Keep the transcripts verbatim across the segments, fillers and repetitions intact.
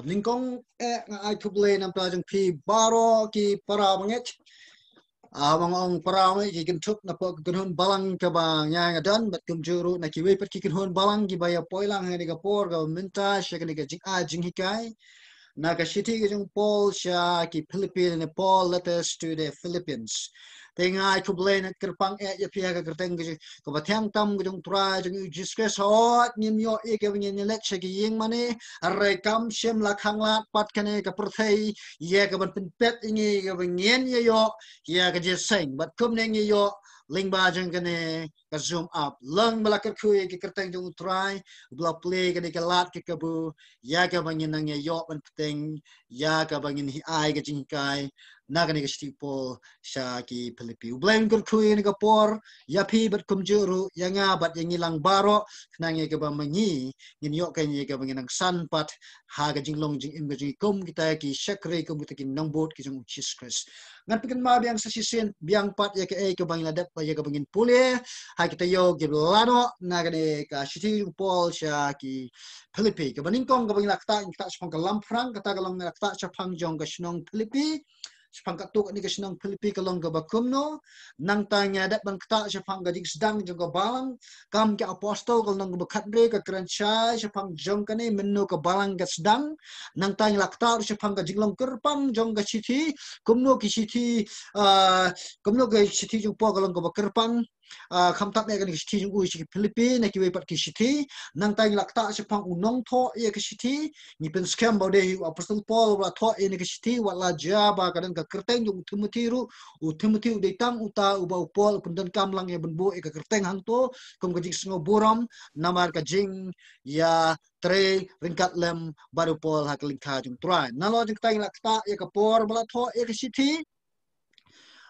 Nyngkong eh nga ai khublei namar jong phi baroh ki para bangeit. Ah, ba nga ong para bangeit ki kynthup na pdeng ka kynhun balang kaba nga nga don, bad kumjuh ruh na kiwei pat ki kynhun balang kiba ïa poi lang ha kane ka por kaba mynta sha kane ka jingai jinghikai na ka shithi ka jong u Paul sha ki Philippi, ne Paul letters to the Philippians. Te nga ai khublei na kyrpang eh ïa phi ha ka kyrteng ka jong, kaba thiang tam ka jong u Trai jong ngi u Jisu Khrist. Hooid, ngim ïoh ïa kaba ngin ïaleit sha ki ïing mane, hynrei kam shym la khanglad pat kane ka pyrthei ïa kaban pynpeit ïa ngi ïa kaba ngin ïa ïoh ïa ka jingïaseng. Bad kumne ngi ïoh lyngba jong kane ka Zoom app. Long ba la kyrkhu ïa ka kyrteng jong u Trai, ba la plie kane ka lad ka kabu ïa kaba ngin nang ïa ïoh ban bteng ïa kaba ngin hikai ka jinghikai na kane ka shithi u Paul sha ki Philippi. U Blei un kyrkhu ïa kane ka por ïa phi bad kumjuh ruh ïa nga bad ïa ngi lang baroh, khnang ïa kaba ma ngi ngin ïoh kane ïa kaba ngin nang san pat ha ka jinglong jingim ka jong ngi kum kita ki shakri, kum kita ki nongbud ki jong u Jisu Khrist. Ngan pynkynmaw biang sa shisien biang pat ïa kaei kaba ngi la dep, ïa kaba ngin pule ha kita ki taïew kiba la noh na kane ka shithi u Paul sha ki Philippi. Kaba nyngkong kaba ngi la ktah, ngi ktah shaphang ka lamphrang, kata ka long ngi la ktah shaphang jong ka shnong Philippi. Shaphang katto katne ka shnong Philippi ka long kaba kumno. Nangta ngi la dep ban ktah shaphang ka jingsdang jong ka balang, Kam ki Apostol ka lynnong kaba khathynriew ka kren shai shaphang jong kane, mynno ka balang ka sdang. Nangta ngi la ktah shaphang ka jinglong kyrpang jong ka shithi, kumno ki shithi, ah, kumno ka shithi jong u Paul ka long kaba kyrpang, ah, khamtam eh kane ka shithi jong u sha ki Philippi, na kiwei pat ki shithi. Nangta ngi la ktah shaphang u nongthoh ïa ka shithi. Ngi pynskhem ba u dei hi u Apostol Paul uba la thoh ïa kane ka shithi, wat la jia ba ka don ka kyrteng jong u Timothi ruh, u Timothi u dei tang uta uba u Paul u pyndonkam lang ïa ban buh ïa ka kyrteng hangto kum ka jingsngewburom namar ka jingïatrei ryngkat lem bad u Paul ha ka lyngkha jong u Trai. Nalor jong kata ngi la ktah ïa ka por ba la thoh ïa ka shithi.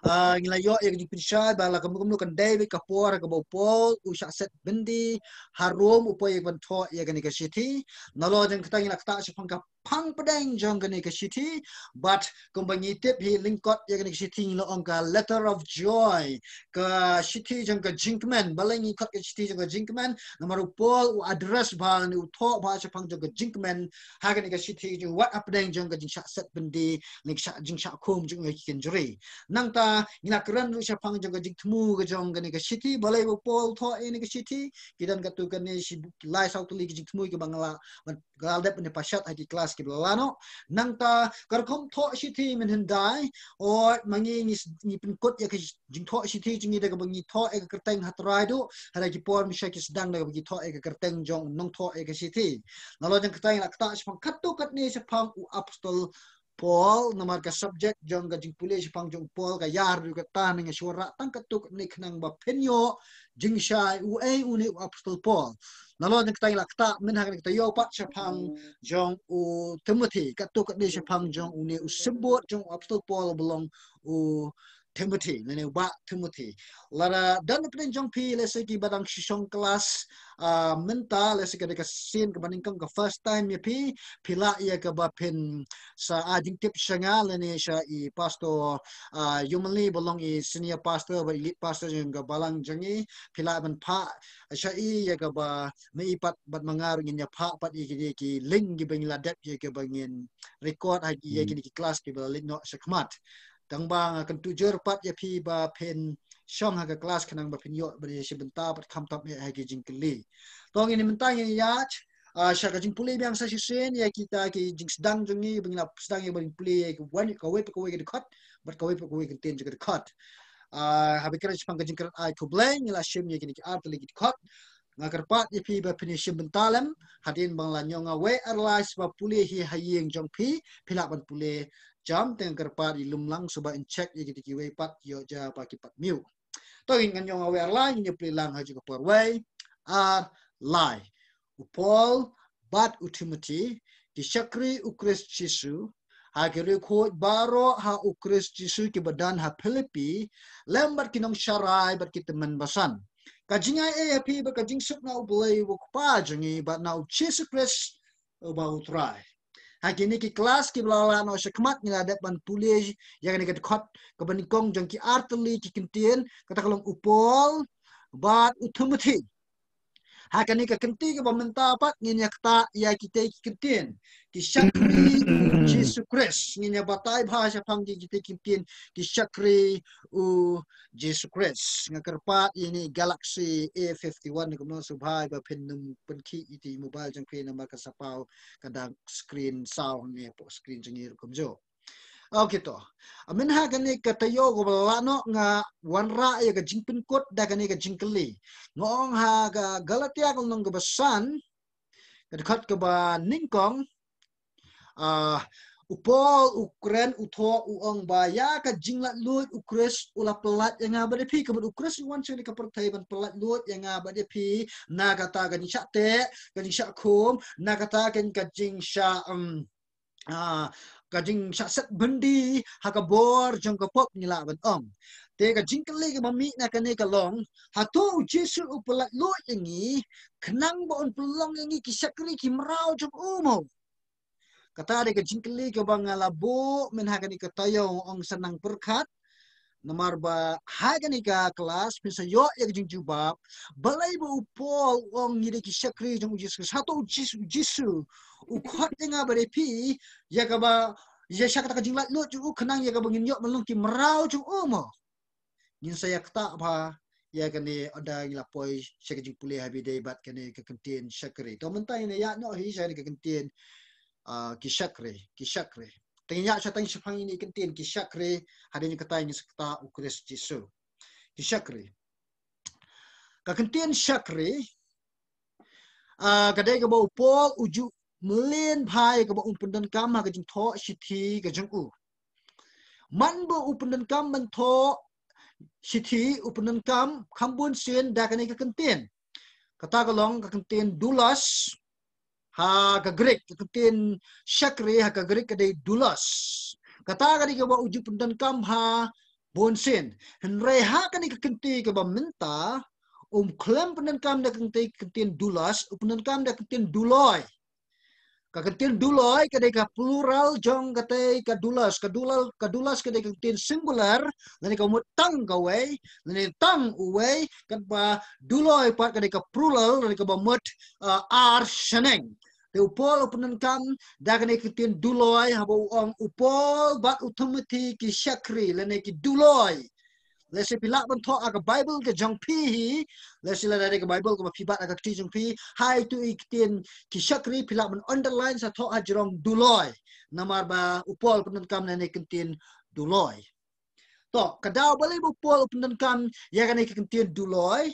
Ah, ngi la ïoh ïa ka jingpynshai ba la kumno kumno kan dei beit ka por kaba u Paul u shah set byndi ha Rom, u poi ïa ka ban thoh ïa kane ka shithi. Nalor jong kata ngi la ktah shaphang ka phang pdeng jong kane ka shithi, bad kumba ngi tip hi lyngkot ïa kane ka shithi ngi la ong ka letter of joy, ka shithi jong ka jingkmen. Balei ngi khot ka shithi jong ka jingkmen? Namar u Paul u address bha ne u thoh bha shaphang jong ka jingkmen ha kane ka shithi jong wat hapdeng jong ka jingshah set byndi ne ka shah, jingshah khum jong ki kynjri. Nangta ngi la kren ruh shaphang jong ka jingthmu ka jong kane ka shithi, balei ba u Paul u thoh ïa kane ka shithi. Ki don katto katne shi lai saw tylli ki jingthmu kiba nga la, nga la dep ban ïa pashat ha ki klas kiba la noh. Nangta ka rukom thoh shithi mynhyndai, hooid ma ngi ngi, ngi pynkut ïa ka jingthoh shithi jong ngi da kaba ngi thoh ïa ka kyrteng ha Trai duh, hynrei ki por mynshwa ki sdang da kaba ki thoh ïa ka kyrteng jong u nongthoh ïa ka shithi. Nalor jong kata ngi la ktah shaphang katto katne shaphang u Apostol Paul, namar ka subject jong ka jingpule shaphang jong u Paul ka ïar ruh kata, ne nga shu rah tang katto katne khnang ba phin ïoh jingshai uei une u Apostol Paul. Nalor jong kata ngi la ktah mynta ha kane ka taïew pat shaphang jong u Timothi, katto katne shaphang jong une u symbud jong u Apostol Paul ba long u Timothi, lane u bah Timothi. Lada don hapdeng jong phi lehse kiba dang shu shong klas, ah, mynta, lehse ka dei ka sien kaba nyngkong, ka first time ïa phi, phi lah ïa kaba phin sa ai jingtip sha nga lane sha i Pastor, ah, Yumali ba long i senior pastor bad i lead pastor jong ka balang jong ngi, phi lah ban phah sha i ïa kaba ma i pat bad ma nga ruh ngin ïa phah pat ïa kine ki link kiba ngi la dep ïa kaba ngin record ha ïa kine ki klas kiba la leit noh shakhmat. Tang ba nga kyntu jur pat ïa phi ba phin shong ha ka klas khnang ba phin ïoh ban ïa shim bynta pat khamtam eh ha ki jingkylli. To ngin mynta ngin ïa, ah, sha ka jingpule biang sa shisien ïa kita ki jingsdang jong ngi ba ngi la sdang ïa ba ngin pule ïa kawei, kawei pa kawei ka dkhot bad kawei pa kawei ka kyntien jong ka dkhot. Ah, haba kren shaphang ka jingkren ai khublei ngi la shim ïa kine ki ar tylli ki dkhot. Nga kyrpad ïa phi ba phin ïa shim bynta lem, hadien ba nga la ñiong awei ar lai shuwa pule hi ha ïing jong phi, phi lah ban pule jam, te nga kyrpad ïa lum lang shuwa ban check ïa kita kiwei pat ïoh jia ba ki pat miew. To ngin ñiong awei ar lai, ngin ïa pule lang ha jong ka por wei ar lai. U Paul bad u Timothi, ki shakri u Khrist Jisu, ha ki riewkhuid baroh ha u Khrist Jisu kiba don ha Philippi, lem bad ki nongsharai bad ki tymmen basan. Ka jingai ei ha phi bad ka jingsuk na U Blei U Kpa jong ngi bad na u Jisu Khrist uba u Trai. Ha kine ki klas kiba la lah noh shakhmat ngi la dep ban pule ïa kane ka dkhot kaba nyngkong jong ki ar tylli ki kyntien, kata ka long u Paul bad u Timothi. Ha kane ka kynti kaba mynta pat ngin ïa ktah ïa kitei ki kyntien. Ki shakri u Jisu Khrist. Ngin ïa batai bha shaphang ki kitei ki kyntien. Ki shakri u Jisu Khrist. Nga kyrpad ïa ine i Galaxy A fifty-one kumno sngewbha ba phin nym pynkhih ïa itei i mobile jong phi namar ka sa paw ka dang screen saw hangne hapoh screen jong ngi ruh kumjuh. Okay to. Mynha kane ka taïew kaba la noh nga wanrah ïa ka jingpynkut da kane ka jingkylli. Nga ong ha ka Galatia ka lynnong kaba san, ka dkhot kaba nyngkong, ah, u Paul u kren u thoh u ong ba ïa ka jinglaitluid u Khrist u la pyllait ïa nga bad ïa phi, ka mut u Khrist u wan sha kane ka pyrthei ban pyllaitluid ïa nga bad ïa phi na kata ka jingshah teh, ka jingshah khum, na kata ka jingshah, um, ah, ka jingshah set byndi ha ka bor jong ka pop ngi lah ban ong. Te ka jingkylli kaba mih na kane ka long, hato u Jisu u pyllaitluid ïa ngi khnang ba un pynlong ïa ngi ki shakri ki mraw jong u mo? Kata dei ka jingkylli kaba nga la buh mynha kane ka taïew, ong sa nang pyrkhat. Namar ba ha kane ka klas phin sa ïoh ïa ka jingjubab. Balei ba u Paul u ong ngi dei ki shakri jong u Jisu Khrist? Hato u Jisu, u Jisu u khot ïa nga bad ïa phi ïa kaba, ïa sha kata ka jinglaitluid jong u khnang ïa kaba ngin ïoh ban long ki mraw jong u mo? Ngin sa ïa ktah bha ïa kane ynda ngi la poi sha ka jingpule ha ba ïadei bad kane ka kyntien shakri. To mynta ngin ïa noh hi sha kane ka kyntien, ah, ki shakri, ki shakri. Te ngin ïa shah tang shaphang ine i kyntien ki shakri, hadien kata ngin sa ktah u Khrist Jisu. Ki shakri. Ka kyntien shakri, ah, ka dei kaba u Paul u ju mlien bha ïa kaba un pyndonkam ha ka jingthoh shithi ka jong u. Man ba u pyndonkam ban thoh shithi u pyndonkam kham bun sien da kane ka kyntien. Kata ka long ka kyntien doulos ha ka Greek, ka kyntien shakri ha ka Greek ka dei doulos. Kata ka dei kaba u ju pyndonkam ha bun sien. Hynrei ha kane ka kynti kaba mynta um khlem pyndonkam da ka kynti, kyntien doulos, u pyndonkam da ka kyntien douloi. Ka kyntien douloi ka dei ka plural jong katei ka doulos, ka doulos, ka doulos ka dei ka kyntien singular, lane ka mut tang kawei, lane tang uwei, katba douloi pat ka dei ka plural, lane kaba mut, ah, ar shaneng. Te u Paul u pyndonkam da kane ka kyntien douloi haba u ong u Paul bad u Timothy ki shakri lane ki douloi. Lehse phi lah ban thoh ha ka Bible ka jong phi hi, lehse lada dei ka Bible kaba phi bat ha ka kti jong phi, ha itu i kyntien ki shakri phi lah ban underline sa thoh ha jrong douloi. Namar ba u Paul u pyndonkam na kane ka kyntien douloi. To, ka daw balei ba u Paul u pyndonkam ïa kane ka kyntien douloi,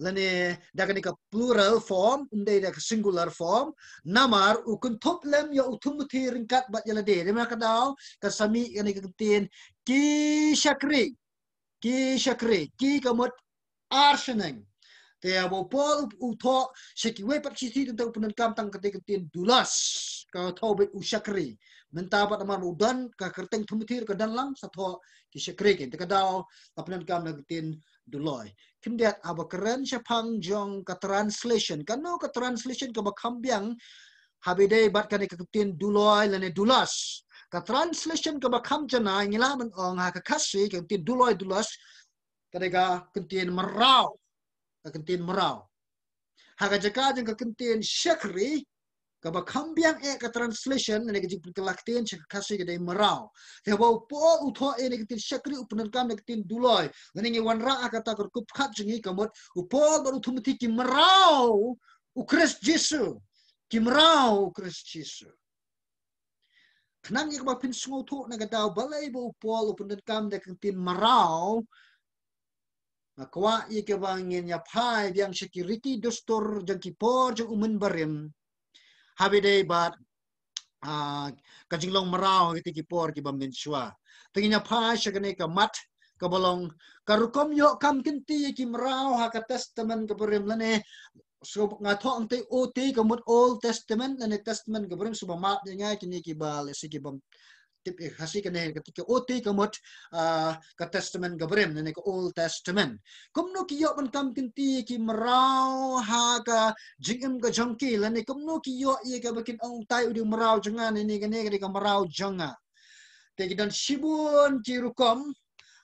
lane da kane ka plural form, ym dei da ka singular form, namar u kynthup lem ïa u Timothy ryngkat bad ïa lade. Dei ma ka daw ka sa mih kane ka kyntien ki shakri. Ki shakri, ki ka mut ar shaneng. Te haba u Paul u, u thoh sha kiwei pat ki shithi tang u pyndonkam tang katei ka kyntien doulos, ka thoh beit u shakri. Mynta pat namar u don ka kyrteng Timothy ka don lang sa thoh ki shakri kin. Te ka daw ka pyndonkam na ka kyntien douloi. Khyndiat haba kren shaphang jong ka translation. Kano ka translation kaba kham biang ha ba ïadei bad kane ka kyntien douloi lane doulos? Ka translation kaba kham janai ngi lah ban ong ha ka Khasi ka kyntien douloi, doulos, ka dei ka kyntien mraw. Ka kyntien mraw. Ha ka jaka jong ka kyntien shakri, kaba kham biang eh ka translation, lane ka jingpynkylla ktien sha ka Khasi ka dei mraw. Te haba u Paul u thoh ïa kane ka kyntien shakri u pyndonkam da ka kyntien douloi. Lane ngi wanrah ha kata ka rukom khat jong ngi ka mut u Paul bad u Timothy ki mraw u Khrist Jisu. Ki mraw u Khrist Jisu. Khnang ïa kaba phin sngewthuh na ka daw balei ba u Paul u pyndonkam da ka kyntien mraw. Nga kwah ïa kaba ngin ïa phai biang sha ki riti dustur jong ki por jong u mynbarim. Ha ba ïadei bad, ah, ka jinglong mraw ha kiti ki por kiba mynshuwa. Te ngin ïa phai sha kane ka mat kaba long ka rukom ïoh kam kynti ïa ki mraw ha ka Testament kaba rim lane so nga thoh hangtei O T ka mut Old Testament lane Testament kaba rim, sngewbha map ïa nga kine kiba lehse ki bym tip ïa ka Khasi kane ka, ka O T ka mut, ah, ka Testament kaba rim lane ka Old Testament. Kumno ki ïoh ban kam kynti ïa ki mraw ha ka jingim ka jong ki lane kumno ki ïoh ïa kaba kin ong tai u dei u mraw jong nga lane kane ka dei ka mraw jong nga. Te ki don shibun ki rukom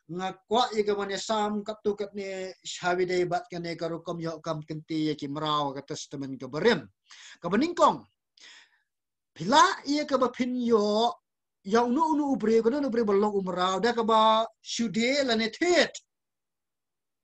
nga kwah ïa ka ban ïa sam katto katne sha ba dei bad kane ka rukom ïoh kam kynti ïa ki mraw ha ka Testament kaba rim. Kaba nyngkong, phi lah ïa kaba phin ïoh ïa uno uno u briew, kano uno u briew ba long u mraw da kaba shu die lane thied.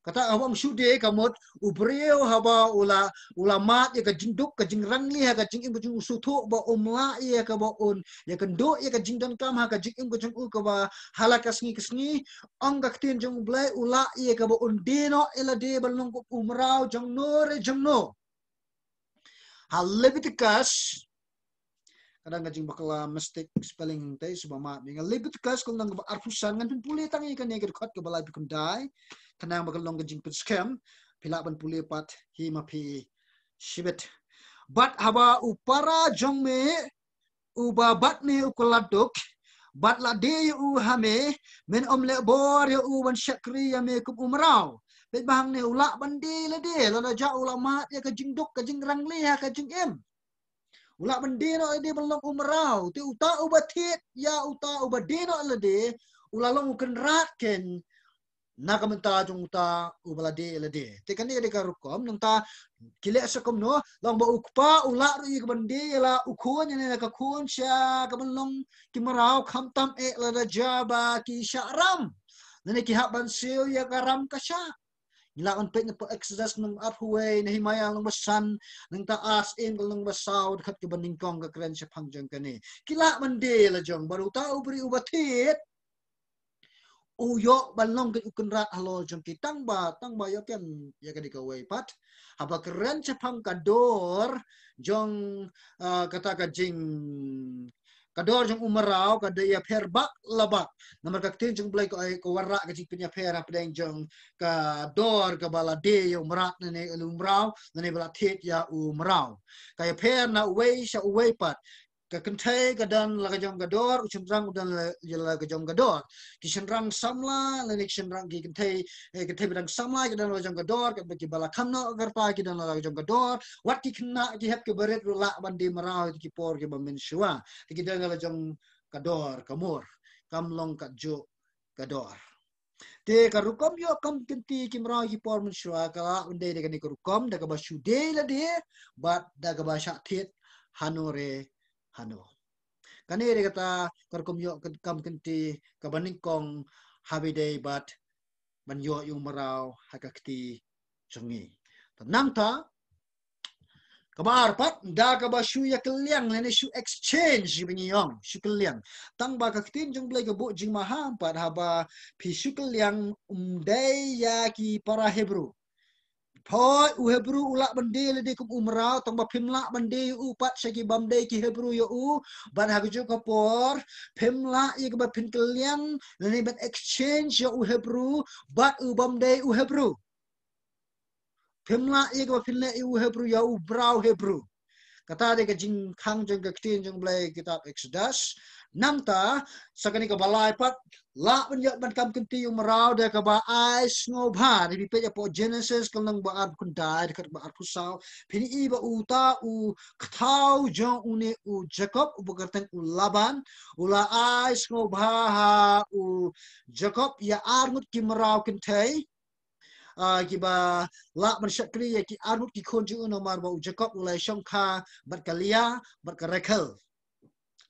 Kata haba ong shu die ka mut u briew haba u la, u la mad ïa ka jingduk ka jingrangli ha ka jingim ka jong u, shu thoh ba um lah ïa kaba un ïakynduh ïa ka jingdonkam ha ka jingim ka jong u, kaba ha la ka sngi ka sngi, ong ka ktien jong U Blei, u lah ïa kaba un die noh ïa lade ban long kum u mraw jong no re jong no. Ha Leviticus, ka dang ka jingbakla mistake spelling te, sngewbha map ïa nga. Leviticus ka lynnong kaba arphew san, ngan pynpule tang ïa kane ka dkhot kaba laiphew khyndai, khnang ba kan long ka jingpynskhem, phi lah ban pule pat hi ma phi shibit. Bad haba u para jong me uba bat me u kylla duk, bad la die ïa u ha me, men ym leh bor ïa u ban shakri ïa me kum u mraw. Peit ba hangne u lah ban die lade, lada jia u la mad ïa ka jingduk ka jingrangli ha ka jingim. U lah ban die noh lade ban long u mraw. Te uta uba thied ïa uta uba die noh lade, u la long u kynrad keiñ na ka bynta jong uta uba la die lade. Te kane ka dei ka rukom, nangta ki leh sa kumno, long ba u kpa u lah ruh ïa ka ban die ïa la u khun, ïa la ka khun sha ka ban long ki mraw, khamtam eh lada jia ba ki shah ram lane ki hap ban siew ïa ka ram ka shah. Ngi lah ban peit na Exodus lynnong arphew wei, Nehemiah lynnong ba san, nangta Ar Syiem ka lynnong ba saw, dkhot kaba nyngkong ka kren shaphang jong kane. Ki lah ban die la jong, bad uta u briew uba thied u ïoh ban long keiñ u kynrad halor jong ki, tang ba, tang ba ïoh pynïaid ïa kane kawei pat. Haba kren shaphang ka dor jong, ah, kata ka jing, ka dor jong u mraw ka dei ïapher bak la bak. Namar ka ktien jong U Blei ka ai ka wanrah ka jingpynïapher hapdeng jong ka dor kaba la die ïa u mrad lane u mraw, lane ba la thied ïa u mraw. Ka ïapher na uwei sha uwei pat. Ka kynthei ka don la ka jong ka dor, u shynrang u don la, la ka jong ka dor. Ki shynrang samla lane ki shynrang, ki kynthei, eh, kynthei ba dang samla ki don la ka jong ka dor, katba kiba la kham noh ka kyrpang ki don la ka jong ka dor. Wat ki khynnah ki hep kiba rit ruh lah ban die mraw ha ki por kiba mynshuwa. Te ki don la ka jong ka dor ka mur, kam long katjuh ka dor. Te ka rukom ïoh kam kynti ki mraw ha ki por mynshuwa ka lah ban dei da kane ka rukom, da kaba shu die lade bad da kaba shah thied hano re hano. Kane dei kata ka rukom ïoh kam kynti kaba nyngkong ha ba dei bad ban ïoh ïa u mraw ha ka kti jong ngi. Te nangta kaba ar pat, da kaba shu ïakylliang lane shu exchange ba ngi ong, shu kylliang. Tang ba ka ktien jong U Blei ka buh jingmaham pat, haba phi shu kylliang, um dei ïa ki para Hebru. Phoi u Hebru u lah ban die lade kum u mraw, tang ba phim lah ban die ïa u pat sha ki bym dei ki Hebru ïa u, bad ha kajuh ka por phim lah ïa kaba phin kylliang lane ban exchange ïa u Hebru bad u bym dei u Hebru. Phim lah ïa kaba phin leh ïa u Hebru ïa u mraw Hebru. Kata dei ka jingkhang jong ka ktien jong U Blei kitab Exodus. Nangta sa kane kaba lai pat, lah ban ïoh ban kam kynti u mraw da kaba ai sngewbha. Phi peit hapoh Genesis ka lynnong ba arphew khyndai, dkhot ba arphew saw, phin ïohi ba uta u kthaw jong une u Jakob uba kyrteng u Laban, u la ai sngewbha ha u Jakob ïa arngut ki mraw kynthei, ah, kiba lah ban shakri ïa ki arngut ki khun jong u, namar ba u Jakob u la shongkha bad ka Leah bad ka Rakhel.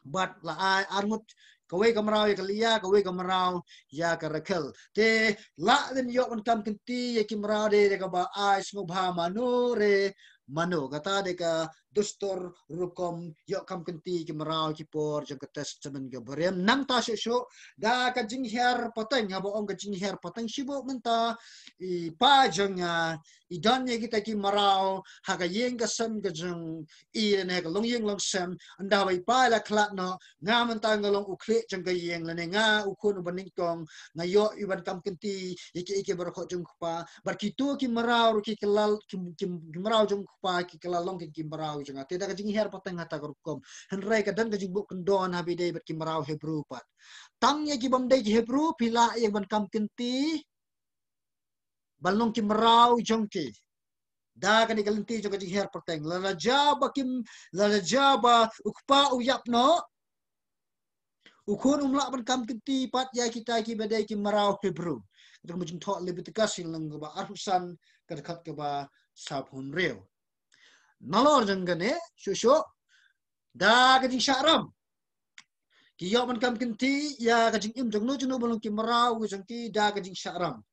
Bad la ai arngut, kawei ka mraw ïa ka Leah, kawei ka mraw ïa ka Rakhel. Te lah ban ïoh ban kam kynti ïa ki mraw dei da kaba ai sngewbha mano re mano. Kata dei ka dustur rukom ïoh kam kynti ki mraw ki por jong ka Testament kaba rim. Nangta shuh shuh da ka jinghiar pateng, haba ong ka jinghiar pateng, shibun mynta i pa jong nga i don ïa kita ki mraw ha ka ïing ka sem ka jong i, lane ha ka longïing longsem. Ynda ba i pa i la khlad noh, nga mynta nga long u khlieh jong ka ïing, lane nga u khun uba nyngkong, nga ïoh ïa ban kam kynti ïa ki, ïa ki baroh jong u kpa. Bad kito ki mraw ruh ki kylla, ki, ki, ki mraw jong u kpa ki kylla long ki, ki mraw jong nga. Te da ka jinghiar pateng ha kata ka rukom. Hynrei ka don ka jingbuh kyndon ha ba dei bad ki mraw Hebru pat. Tang ïa ki bym dei ki Hebru phi lah ïa ban kam kynti ban long ki mraw jong ki. Da kane ka lynti jong ka jinghiar pateng. Lada jia ba kim, lada jia ba u kpa u ïap noh, U khun um lah ban kam kynti pat ïa kita kiba dei ki mraw Hebru. Kata ka jingthoh Leviticus lynnong kaba arphew san ka dkhot kaba sawphew hynriew. Nalor jong kane, shuh shuh, da ka jingshah ram. Ki ïoh ban kam kynti ïa ka jingim jong no jong no ba long ki mraw ki jong ki da ka jingshah ram.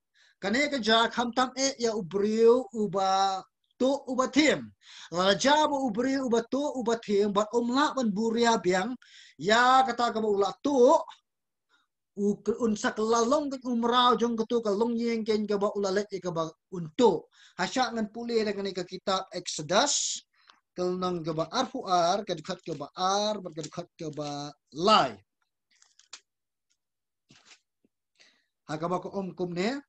Kane ka jia khamtam eh ïa u briew uba tuh uba thiem. Lada jia ba u briew uba tuh uba thiem bad um lah ban buria biang ïa kata kaba u la tuh, u k-, un sa kylla long ka u mraw jong kato ka longïing keiñ kaba u la leit ïa kaba un tuh. Hashah ngan pule da kane ka kitab Exodus, ka lynnong kaba arphew ar, ka dkhot kaba ar bad ka dkhot kaba lai. Ha kaba ka ong kumne: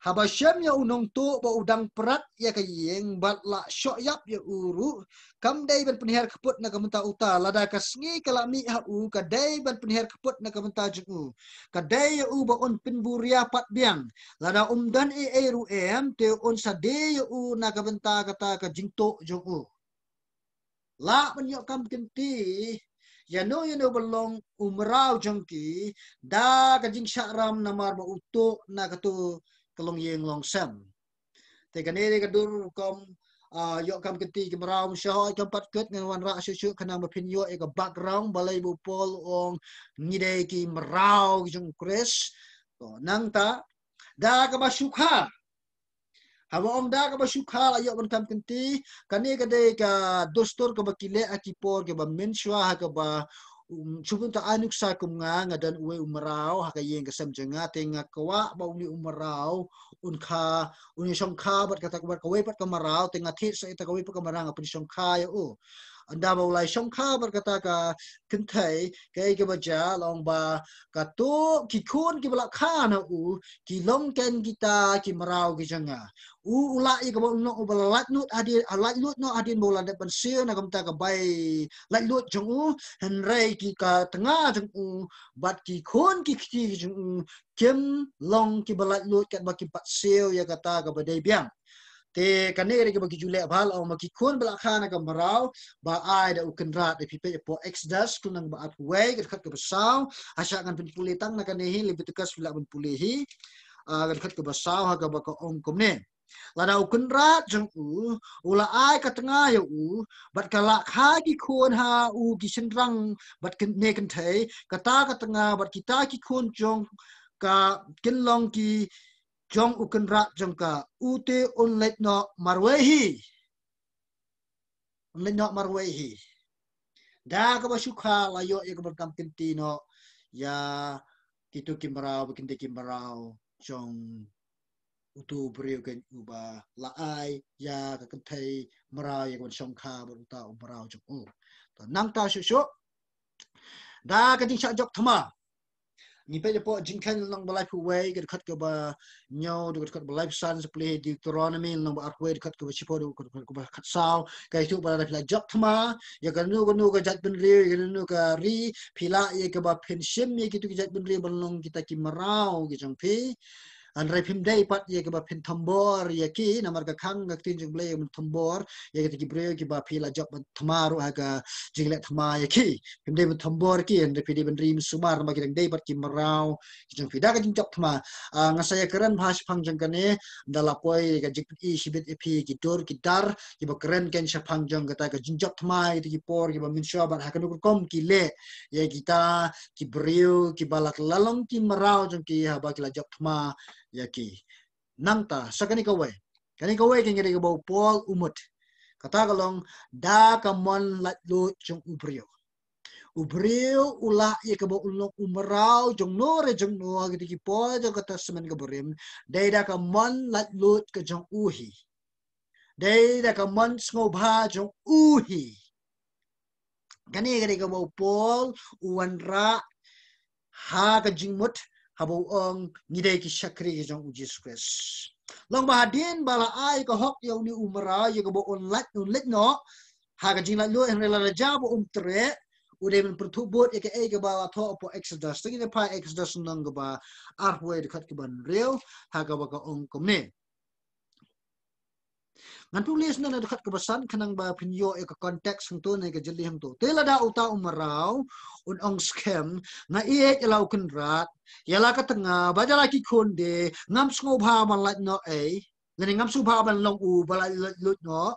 Haba shem ïa u nongtuh ba u dang prat ïa ka ïing bad la shoh ïap ïa u ruh, kam dei ban pynhiar kput na ka bynta uta. Lada ka sngi ka la mih ha u, ka dei ban pynhiar kput na ka bynta jong u. Ka dei ïa u ba un pynburia pat biang. Lada um don ei ei ruh em, te un sa die ïa u na ka bynta kata ka jingtuh jong u. Lah ban ïoh kam kynti ïa no ïa no ba long u mraw jong ki da ka jingshah ram namar ba u tuh na kato ka longïing longsem. Te kane dei ka dur rukom, ah, ïoh kam kynti ki mraw. Sha hoi kam pat kut ngan wanrah shuh shuh khnang ba phin ïoh ïa ka background balei ba u Paul u ong ngi dei ki mraw ki jong u Khrist. To nangta da kaba shu kha. Haba ong da kaba shu kha la ïoh ban kam kynti, kane ka dei ka dustur kaba ki leh ha ki por kiba mynshuwa ha kaba, um, shu bun ta ai nuksa kum nga, nga don uwei u mraw ha ka ïing ka sem jong nga, te nga kwah ba une u mraw un kha, un shongkha bad kata ka, bad kawei pat ka mraw, te nga thied sa ita kawei pat ka mraw nga pynshongkha ïa u. Ynda ba u la shongkha bad kata ka kynthei, kaei kaba jia long ba kato ki khun kiba la kha na u ki long keiñ kita ki mraw ki jong nga. U, u lah ïa kaba u long uba la laitluid hadien, laitluid noh hadien ba u la dep ban siew na ka bynta ka bai laitluid jong u, hynrei ki ka tnga jong u bad ki khun ki kti ki jong u kim long kiba laitluid katba kim pat siew ïa kata kaba dei biang. Te kane ka dei kaba ki ju leh bha, la ong ma ki khun ba la kha na ka mraw ba ai da u kynrad. Phi peit hapoh Exodus lynnong ba arphew wei ka dkhot kaba saw. Hashah ngan pynpule tang na kane hi, Leviticus phi lah ban pule hi. Ah, ka dkhot kaba saw ha kaba ka ong kumne: Lada u kynrad jong u u la ai ka tnga ïa u bad ka la kha ki khun ha u ki shynrang bad kyn-, ne kynthei, kata ka tnga bad kita ki khun jong ka kin long ki jong u kynrad jong ka, u te un leit noh marwei hi. Un leit noh marwei hi. Da kaba shu kha la ïoh ïa kaba kam kynti noh ïa kito ki mraw, ba kynti ki mraw jong uto u briew keiñ uba la ai ïa ka kynthei mraw ïa ka ban shongkha bad uta u mraw jong u. To nangta shuh shuh da ka jingshah jop thma. Ngi peit hapoh Jingkheiñ lynnong ba laiphew wei ka dkhot kaba hynñiew, da ka dkhot ba laiphew san, sa pule Deuteronomy lynnong ba arphew wei dkhot kaba shiphew, da ka dkhot kaba khatsaw. Ka ïathuh ba lada phi la jop thma ïa kano kano ka jaitbynriew, ïa kano kano ka ri, phi lah ïa kaba phin shim ïa kito ki jaitbynriew ban long kita ki mraw ki jong phi. Hynrei phim dei pat ïa kaba phin thombor ïa ki, namar ka khang ka ktien jong U Blei ïa ban thombor ïa kita ki briew kiba phi la jop ban thma ruh ha ka jingleh thma ïa ki. Phim dei ban thombor ki, hynrei phi dei ban ri mynsumar namar ki dang dei pat ki mraw ki jong phi. Da ka jingjop thma, ah, nga sa ïakren bha shaphang jong kane, da la poi ka jingpyni shibit ïa phi ki dur ki dar kiba kren keiñ shaphang jong kata ka jingjop thma ïa kita ki por kiba mynshuwa bad ha kano ka rukom ki leh ïa kita ki briew kiba la kylla long ki mraw jong ki haba ki la jop thma ïa ki. Nangta sa kane kawei, kane kawei ka ngi dei kaba u Paul u mut. Kata ka long da ka mon laitluid jong u briew. U briew u lah ïa kaba u long u mraw jong no re jong no ha kita ki por jong ka Testament kaba rim, dei da ka mon laitluid ka jong u hi. Dei da ka mon sngewbha jong u hi. Kane ka dei kaba u Paul u wanrah ha ka jingmut haba u ong ngi dei ki shakri ki jong u Jisu Khrist. Long ba hadien ba la ai ka hok ïa une u mraw ïa kaba un lait, un leit noh ha ka jinglaitluid, hynrei lada jia ba um treh, u dei ban pyrthuh bud ïa kaei kaba la thoh hapoh Exodus. Te ngin ïa phai Exodus lynnong kaba arphew wei dkhot kaba hynriew ha kaba ka ong kumne. Ngan pule shuh na dkhot kaba san khnang ba phin ïoh ïa ka context hangto ne ka jylliew hangto. Te lada uta u mraw un ong skhem, nga ïeit ïa la u kynrad, ïa la ka tnga, bad ïa la ki khun de, ngam sngewbha ban lait noh ei. Lane ngam sngewbha ban long u ba lait lait luid noh.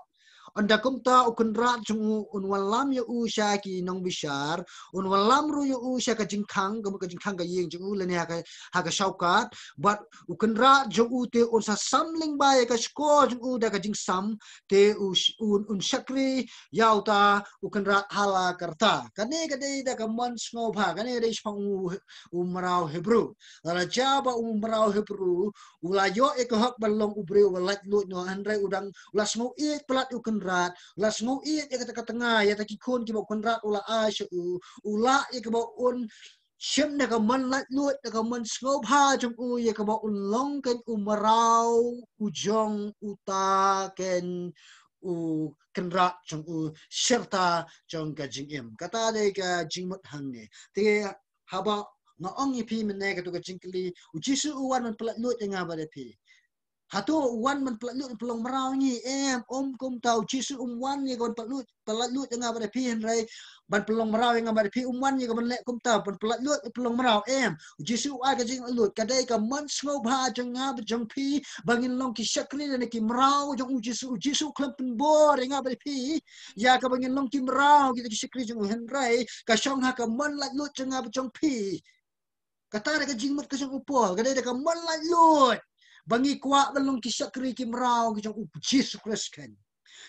Ynda kumta u kynrad jong u un wallam ïa u sha ki nongbishar, un wallam ruh ïa u sha ka jingkhang, ka mut ka jingkhang ka ïing jong u lane ha ka, ha ka shawkat, bad u kynrad jong u te un sa sam lyngba ïa ka shkor jong u da ka jingsam, te u sh-, un, un shakri ïa uta u kynrad ha la ka rta. Kane ka dei da ka mon sngewbha, kane ka dei shaphang u, u mraw Hebru. Lada jia ba u mraw Hebru u la ïoh ïa ka hok ban long u briew ba lait luid noh, hynrei u dang, u la sngew ïeit palat u kynrad, u la sngew ïeit ïa kata ka tnga, ïa ta ki khun kiba u kynrad u la ai sha u, u lah ïa kaba un shim da ka mon lait luid, da ka mon sngewbha jong u, ïa kaba un long kein u mraw u jong uta kein u kynrad jong u, shirta jong ka jingim. Kata dei ka jingmut hangne. Te haba nga ong ïa phi mynne kato ka jingkylli, u Jisu u wan ban pyllait luid ïa nga bad ïa phi. Hato u wan ban pyllait luid, pynlong mraw ïa ngi? Em, ym kumta. U Jisu um wan ïa ka ban pyllait luid, pyllait luid ïa nga bad ïa phi, hynrei ban pynlong mraw ïa nga bad ïa phi. Um wan ïa ka ban leh kumta, ban pyllait luid, pynlong mraw. Em, u Jisu u ai ka jingpyllait luid. Ka dei ka mon sngewbha jong nga bad jong phi ba ngin long ki shakri lane ki mraw jong u Jisu. U Jisu u khlem pynbor ïa nga bad ïa phi ïa kaba ngin long ki mraw kita ki shakri jong u, hynrei ka shong ha ka mon lait luid jong nga bad jong phi. Kata dei ka jingmut ka jong u Paul, ka dei da ka mon lait luid ba ngi kwah ban long ki shakri ki mraw ki jong u Jisu Khrist kein.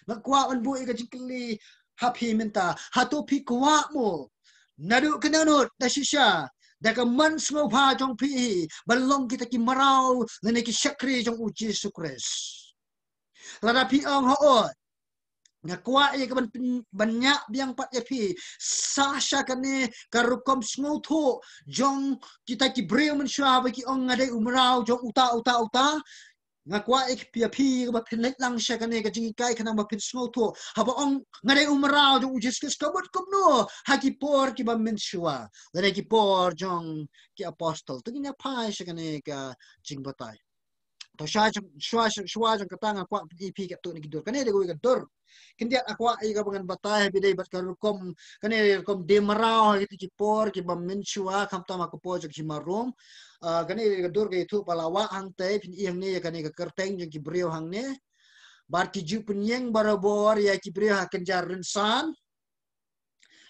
Nga kwah ban buh ïa ka jingkylli ha phi mynta, hato phi kwah mo naduh kynnoh da shisha, da ka mon sngewbha jong phi, ban long kita ki mraw lane ki shakri jong u Jisu Khrist? Lada phi ong hooid, nga kwah ïa ka ban pyn-, ban ñiah biang pat ïa phi sa sha kane ka rukom sngewthuh jong kita ki briew mynshuwa ba ki ong nga dei u mraw jong uta uta uta. Nga kwah ïa phi, ïa phi ba phin leit lang sha kane ka jinghikai khnang ba phin sngewthuh. Haba ong nga dei u mraw jong u Jisu Khrist, ka mut kumno ha ki por kiba mynshuwa lane ki por jong ki apostol? To ngin ïa phai sha kane ka jingbatai. To shuwa jong, shuwa, shuwa jong kata nga kwah pyni ïa phi katto katne ki dur. Kane dei kawei ka dur khyndiat nga kwah ïa kaba ngan batai ha phi dei bad ka rukom, kane rukom die mraw ha kito ki por kiba mynshuwa, khamtam ha ka por jong ki shynrang Rom. Ah, kane ka dur ka ïathuh ba la wah hangtei, phin i hangne ïa kane ka kyrteng jong ki briew hangne. Bad ki ju pynïeng barabor ïa ki briew ha ka kynja rynsan.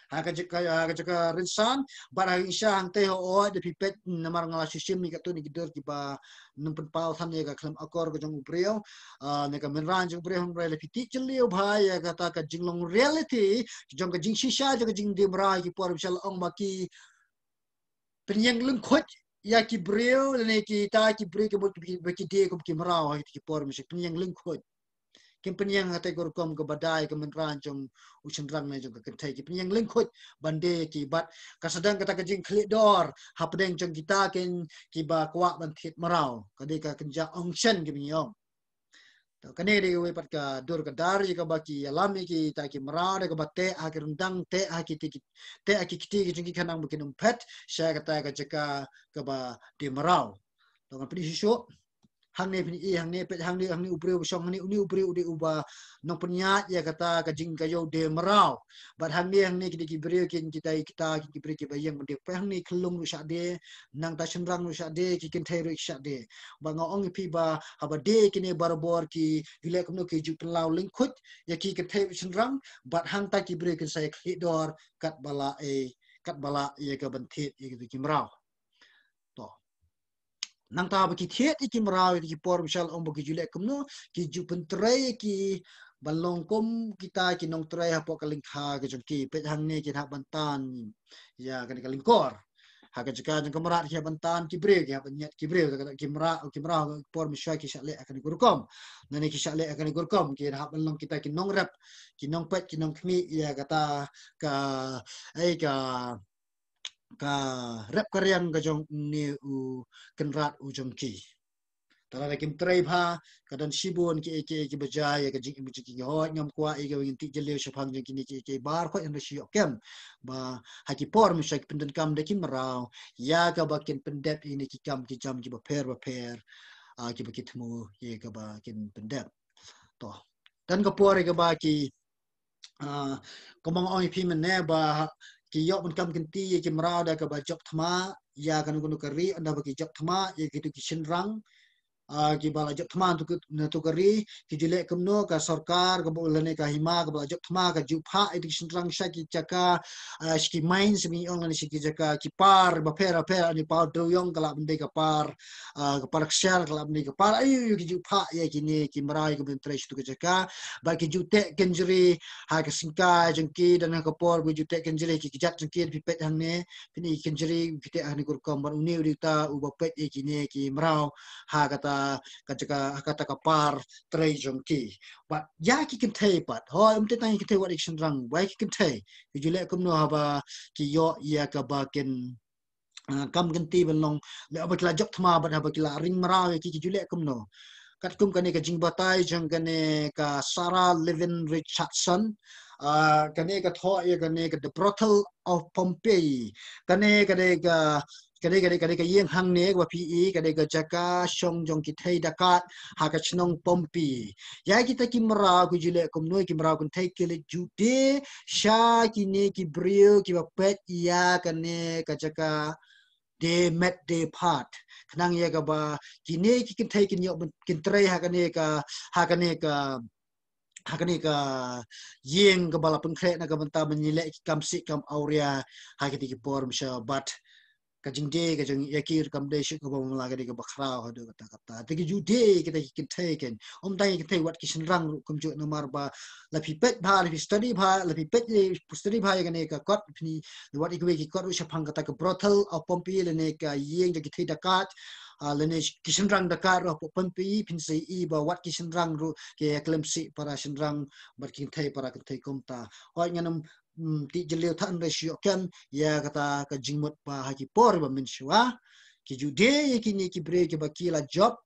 Ha ka jaka, ha ka jaka rynsan, bad ha ka jingshisha hangtei hooid, da phi peit namar nga la shu shim ïa katto katne ki dur kiba nang pynpaw than ïa ka khlem akor ka jong u briew, ah, ne ka mynran jong u briew, hynrei lada phi tip jylliew bha ïa kata ka jinglong reality jong ka jingshisha jong ka jingdie mraw ha ki por mynshuwa, la ong ba ki pynïeng lyngkhuid ïa ki briew, lane kita ki briew ki mut ba ki die kum ki mraw ha ki por mynshuwa, pynïeng lyngkhuid. Kim pynïeng ha kata ka rukom kaba dei ka mynran jong u shynrang ne jong ka kynthei, ki pynïeng lyngkhuid ban die ïa ki, bad ka sdang kata ka jingkhlieh dor hapdeng jong kita kein kiba kwah ban thied mraw. Ka dei ka kynja unction kiba ngi ong. To kane dei kawei pat ka dur ka dar ïa kaba ki ïalam ïa kita ki mraw, da kaba teh ha ki ryndang, teh ha ki ti ki, teh ha ki kti ki jong ki khnang ba kin ym phet sha kata ka jaka kaba die mraw. To ngan pyni shuh shuh. Hangne phin i, hangne peit, hangne, hangne u briew ba shong hangne, une u briew u dei uba nongpynïaid ïa kata ka jingïoh die mraw. Bad hangne, hangne ki dei ki briew kin kita, kita ki briew kiba ïeng ban die. Peit hangne khyllung ruh shah die, nangta shynrang ruh shah die, ki kynthei ruh shah die. Bad nga ong ïa phi ba haba die kine barabor ki ju leh kumno, ki ju pynlaw lyngkhuid ïa ki kynthei shynrang, bad hangta ki briew kin sa ïa khlieh dor katba lah, eh, katba lah ïa ka ban thied ïa ki mraw. To. Nangta ba ki thied ïa ki mraw ïa ki por mynshuwa, la ong ba ki ju leh kumno, ki ju pyntrei ïa ki ban long kum kita ki nongtrei hapoh ka lyngkha ka jong ki. Peit hangne ki hap ban tan ïa kane ka lyngkor. Ha ka jaka jong ka mrad ki hap ban tan ki briew, ki hap ban ñiad ki briew, kata ki mrad, ki mraw ha ki por mynshuwa ki shah leh ha kane ka rukom. Nangne ki shah leh ha kane ka rukom, ki hap ban long kita ki nongrep, ki nongpeit, ki nongkhmih ïa kata ka, eh, ka ka rep ka riang ka jong une u kynrad u jong ki. Te lada kim trei bha, ka don shibun kiei kiei kiba jia ïa ka jingim jong ki. Hooid, ngam kwah ïa ka ba ngin tip jylliew shaphang jong kine kiei kiei baroh, hynrei shu ïoh kem ba ha ki por mynshuwa ki pyndonkam da ki mraw ïa kaba kin pyndep ïa kine ki kam ki jam kiba pher bapher, ah, kiba ki thmu ïa kaba kin pyndep. To, don ka por ïa kaba ki, ah, kumba nga ong ïa phi mynne ba ki ïoh ban kam kynti ïa ki mraw da kaba jop thma ïa kano kano ka ri, ynda ba ki jop thma ïa kito ki shynrang, ah, kiba la jop thma na tu ka ri, ki ju leh kumno, ka sorkar kaba lane ka hima kaba la jop thma ka ju phah ïa kito ki shynrang sha ki jaka, ah, sha ki mines, sha ki ong lane sha ki jaka ki par bapher bapher, ani par dewiong ka lah ban dei ka par, ah, ka par ksiar ka lah ban dei ka par aïu aïu, ki ju phah ïa kine ki mraw ïa kiba trei sha tu ka jaka. Bad ki ju teh kynjri ha ka syngkai jong ki, don ha ka por ba ki ju teh kynjri ki kjat jong ki, phi peit hangne, phin i kynjri ki teh hangne ka rukom, bad une u dei uta uba peit ïa kine ki mraw ha kata ka jaka, ha kata ka par trei jong ki. Bad ïa ki kynthei pat, hooid, ym tang ïa ki kynthei, wat ïa ki shynrang, wat ïa ki kynthei, ki ju leh kumno haba ki ïoh ïa kaba kin, ah, kam kynti ban long, leh haba ki la jop thma bad haba ki la ring mraw ïa ki, ki ju leh kumno. Katkum kane ka jingbatai jong kane ka Sarah Levin Richardson, ah, kane ka thoh ïa kane ka The Brothel of Pompeii. Kane ka dei ka, ka dei, ka dei, ka dei ka ïing hangne kaba phi i, ka dei ka jaka shong jong ki thei dakat ha ka shnong Pompeii. Ïa kita ki mraw ki ju leh kumno, ki mraw kynthei ki leit ju die sha kine ki briew kiba peit ïa kane ka jaka die met die phad. Khnang ïa kaba kine ki kynthei kin ïoh ban, kin trei ha kane ka, ha kane ka, ha kane ka ïing kaba la pynkhreh na ka bynta ban ïaleh ki kam sih kam awria ha kiti ki por mynshuwa. Bad ka jingdie ka jong ïa ki ruh kam dei shuh kaba mala, ka dei kaba khraw haduh katta katta. Te ki ju die kita ki kynthei, ken, ym tang ïa ki kynthei, wat ki shynrang ruh kumjuh, namar ba la phi peit bha, la phi study bha, la phi peit, la phi study bha ïa kane ka kot, phin i, wat ïa kiwei ki kot ruh shaphang kata ka Brothel of Pompeii lane ka ïing jong ki thei dakat, ah, lane ki shynrang dakat ruh hapoh Pompeii, phin sa i ba wat ki shynrang ruh ki ïa khlem sih para shynrang bad ki kynthei para kynthei kumta. Hooid, ngan ym, mm, tih jylliew than re shu ïoh kem ïa kata ka jingmut ba ha ki por ba mynshuwa ki ju die ïa kine ki briew kiba ki la jop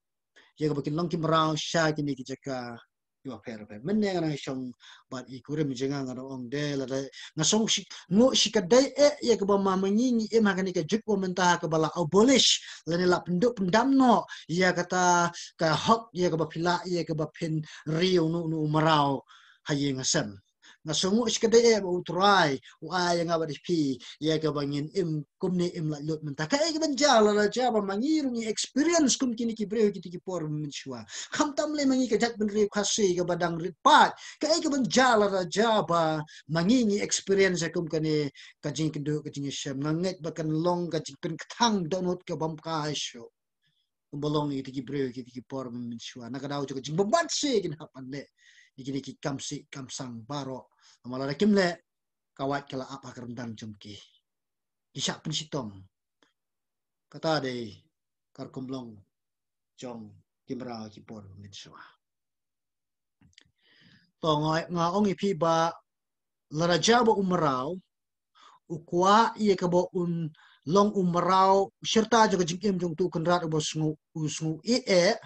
ïa kaba kin long ki mraw sha kine ki jaka kiba pher pher. Mynne nga nang shong bad i kurim jong nga, nga ong de lada nga shongshit, nguh shikatdei eh ïa kaba ma ma ngi ngi im ha kane ka juk ba mynta ha kaba la abolish lane la pynduh pyndam noh ïa kata ka hok ïa kaba phi lah ïa kaba phin ri ïa uno uno u mraw ha ïing ha sem. Nga sngewnguh shikatdei eh ba U Trai u ai ïa nga bad ïa phi ïa kaba ngin im kumne, im laitluid mynta. Kaei kaban jia lada jia ba ma ngi ruh ngi experience kum kine ki briew kiti ki por mynshuwa? Khamtam lei ma ngi ka jaitbynriew Khasi kaba dang rit paid, kaei kaban jia lada jia ba ma ngi ngi experience ïa kum kane ka jingkynduh, ka jingïashem? Nga ngeit ba kan long ka jingpynkthang dohnud ka bym kha shuh kumba long ïa kiti ki briew kiti ki por mynshuwa. Na ka daw jong ka jingbymman shi kin hap ban leh ïa kine ki kam sih kam sang baroh. Namar lada kim leh, ka wait ka la ap ha ka ryndang jong ki. Ki shah pynshitom. Kata dei ka rukom long jong ki mraw ki por mynshuwa. To, nga, nga ong ïa phi ba lada jia ba u mraw u kwah ïa kaba un long u mraw shirta jong ka jingim jong uto u kynrad uba sngew, u sngew ïeit eh,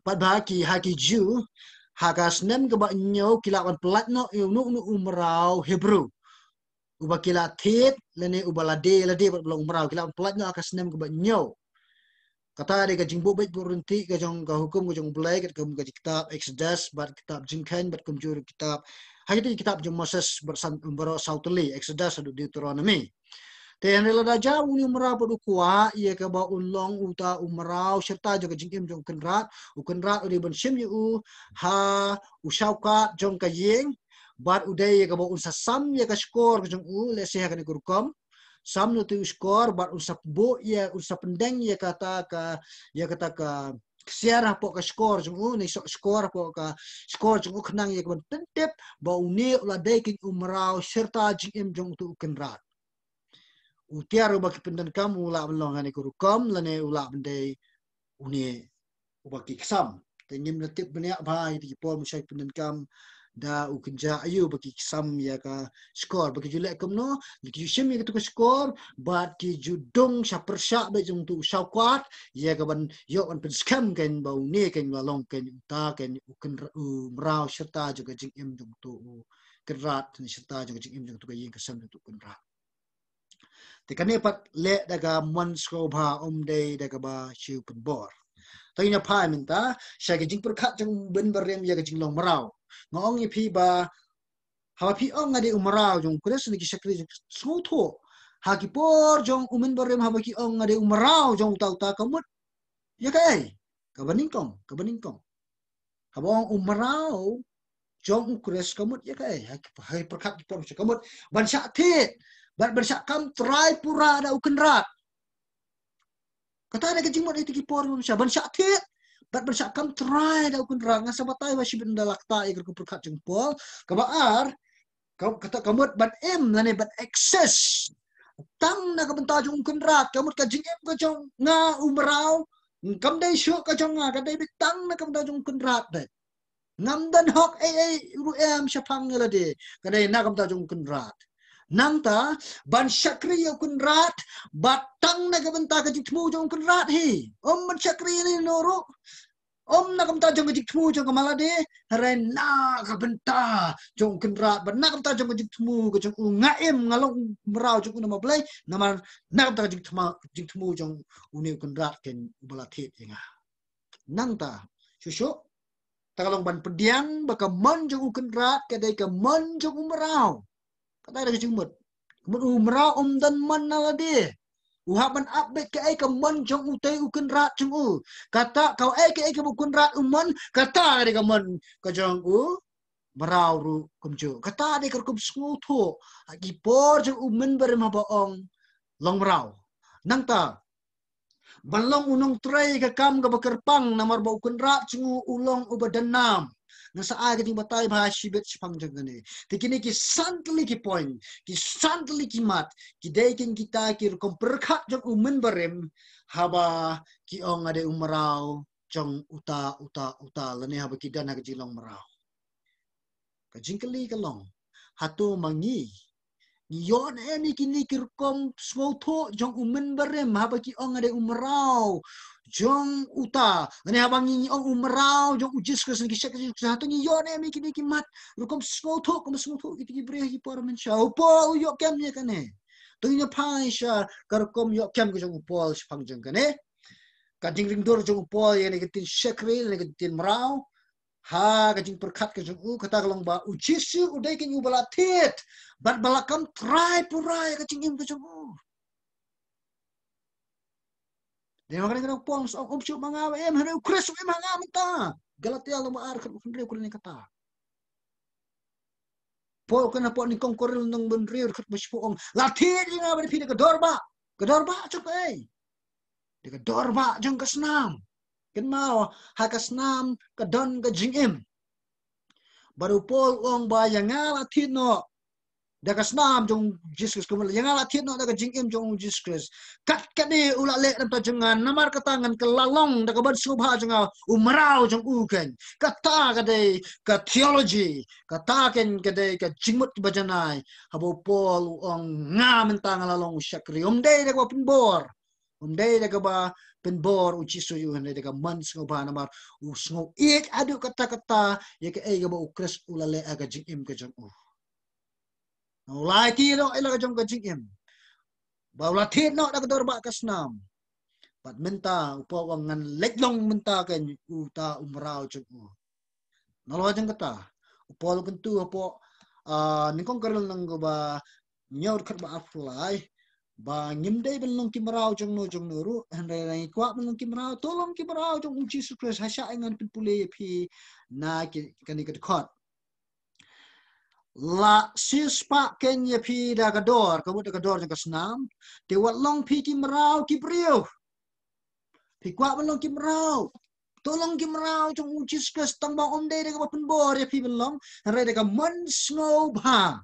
pat ba ki, ha ki Jiw, ha ka snem kaba hynñiew ki lah ban pyllait noh ïa uno uno u mraw Hebru uba ki la thied lane uba la die, la die bad ba long u mraw, ki lah ban pyllait noh ha ka snem kaba hynñiew. Kata dei ka jingbuh beit buh ryntih ka jong ka hukum ka jong U Blei katkum ka kitab Exodus bad kitab Jingkheiñ bad kumjuh kitab, ha kita ki kitab jong Moses baroh san, baroh saw tylli, Exodus haduh Deuteronomy. Te hynrei lada jia une u mraw pat u kwah ïa kaba un long uta u mraw shirta jong ka jingim jong u kynrad, u kynrad u dei ban shim ïa u ha u shawkat jong ka ïing, bad u dei ïa kaba un sa sam ïa ka shkor ka jong u, lehse ha kane ka rukom, sam na uto u shkor bad un sa buh ïa, un sa pyndeng ïa kata ka, ïa kata ka ksiar hapoh ka shkor jong u, ne soh shkor hapoh ka shkor jong u, khnang ïa kaban pyntip ba une u la dei kein u mraw shirta jingim jong uto u kynrad. U tiar uba ki pyndonkam u lah ban long ha kane ka rukom lane u lah ban dei une uba ki ksam. Te ngim da tip bniah bha ïa kita ki por mynshwa ki pyndonkam da u kynja aïu ba ki ksam ïa ka shkor, ba ki ju leh kumno, ki ju shim ïa katu ka shkor bad ki ju dung sha pyrshah beit jong uto u shawkat ïa kaban ïoh ban pynskhem kein ba une kein u la long kein uta kein u kynra-, u mraw shirta jong ka jingim jong uto u kynrad, shirta jong ka jingim jong uto ka ïing ka sem jong uto u kynrad. Te kane pat leh da ka mon sngewbha, ym dei da kaba shu pynbor. Te ngin ïa phai mynta sha ka jingpyrkhat jong u mynbarim ïa ka jinglong mraw. Nga ong ïa phi ba haba phi ong nga dei u mraw jong u Khrist, ne ki shakri jong, sngewthuh, ha ki por jong u mynbarim haba ki ong nga dei u mraw jong uta uta, ka mut ïa kaei? Kaba nyngkong, kaba nyngkong, haba ong u mraw jong u Khrist, ka mut ïa kaei? Ha ki, ha ki pyrkhat ki por, ka mut ban shah thied, ban, ban shah kam trai pura da u Kynrad. Kata dei ka jingmut ha kito ki por, ban shah, ban shah thied, bad ban shah kam trai da u Kynrad. Nga sa batai ba shibit ynda la ktah ïa ka rukom pyrkhat jong u Paul. Kaba ar, ka, kata ka mut ban im lane ban access. Tang na ka bynta jong u Kynrad, ka mut ka jingim ka jong nga u mraw kam dei shuh ka jong nga, ka dei beit tang na ka bynta jong u Kynrad dei. Ngam don hok ei ei ruh em shaphang ïa lade, ka dei na ka bynta jong u Kynrad. Nangta ban shakri ïa u Kynrad, bad tang na ka bynta ka jingthmu jong u Kynrad hi. Ym ban shakri ïa lano ruh, ym na ka bynta jong ka jingthmu jong ka ma lade, hynrei na ka bynta jong u Kynrad, bad na ka bynta jong ka jingthmu ka jong u. Nga im, nga long u mraw jong u namar balei? Namar na ka bynta ka jingthma, jingthmu jong une u Kynrad keiñ uba la thied ïa nga. Nangta shuh shuh, ta ka long ban pdiang ba ka mon jong u Kynrad ka dei ka mon jong u mraw. Kata dei ka jingmut. Ka mut u mraw um don mon na lade. U hap ban ap beit kaei ka mon jong utei u Kynrad jong u. Kata kaei kaei kaba u Kynrad u mon, kata ka dei ka mon ka jong u mraw ruh kumjuh. Kata dei ka rukom sngewthuh ha ki por jong u mynbarim haba ong long mraw. Nangta ban long u nongtrei ka kam kaba kyrpang, namar ba u Kynrad jong u u long uba donnam. Nga sa ai ka jingbatai bha shibit shaphang jong kane. Te kine ki san tylli ki point, ki san tylli ki mat, ki dei keiñ kita ki rukom pyrkhat jong u mynbarim haba ki ong nga dei u mraw jong uta uta uta, lane haba ki don ha ka jinglong mraw. Ka jingkylli ka long, hato ma ngi ngi ïoh ne em ïa kine ki rukom sngewthuh jong u mynbarim haba ki ong nga dei u mraw jong uta, lane haba ngi ong u mraw jong u Jisu Khrist, ki shakri Jisu Khrist? Hato ngi ïoh ne em ïa kine ki mat rukom sngewthuh kum sngewthuh kito ki briew ha ki por mynshuwa? U Paul u ïoh kem ïa kane. To ngin ïa phai sha ka rukom ïoh kem ka jong u Paul shaphang jong kane. Ka jingringdur jong u Paul ïa kane ka ktien shakri, ïa kane ka ktien mraw, ha ka jingpyrkhat ka jong u, kata ka long ba u Jisu u dei keiñ uba la thied bad ba la kam trai pura ïa ka jingim ka jong u. Dei ma kane ka dei u Paul, um shu ma nga ba im, hynrei u Khrist u im ha nga mynta. Galatia lyngba ar, khat ba hynriew ka dei kata. Paul kane hapoh nyngkong Korinth lynnong ba hynriew, khat ba shiphew ong, la thied ïa nga bad ïa phi da ka dor bah. Ka dor bah jong kaei? Da ka dor bah jong ka snam. Kynmaw, ha ka snam ka don ka jingim. Bad u Paul u ong ba ïa nga la thied noh da ka snam jong u Jisu Khrist, ka mut ïa nga la thied noh da ka jingim jong u Jisu Khrist. Kat kane u la leh na bynta jong nga, namar kata ngan kylla long da ka mon sngewbha jong nga u mraw jong u keiñ. Kata ka dei ka theology, kata keiñ ka dei ka jingmut ba janai. Haba u Paul u ong nga mynta nga la long u shakri, um dei da kaba pynbor. Um dei da kaba pynbor u Jisu ïa u, hynrei da ka mon sngewbha, namar u sngew ïeit haduh katta katta ïa kaei kaba u Khrist u la leh ha ka jingim ka jong u. U la aiti noh ïa la ka jong ka jingim ba u la thied noh da ka dor bah ka snam. Bad mynta u Paul u ong ngan leit long mynta keiñ uta u mraw jong u. Nalor jong kata, u Paul u kyntu hapoh, ah, nyngkong Korinth lynnong kaba hynñiew, khat ba arphew lai, ba ngim dei ban long ki mraw jong no jong no ruh, hynrei lada ngi kwah ban long ki mraw, to long ki mraw jong u Jisu Khrist. Ha shah, ngan pynpule ïa phi na ki, kane ka dkhot. La siewspah keiñ ïa phi da ka dor, ka mut da ka dor jong ka snam, te wat long phi ki mraw ki briew. Phi kwah ban long ki mraw, to long ki mraw jong u Jisu Khrist, tang ba um dei da kaba pynbor ïa phi ban long, hynrei da ka mon sngewbha.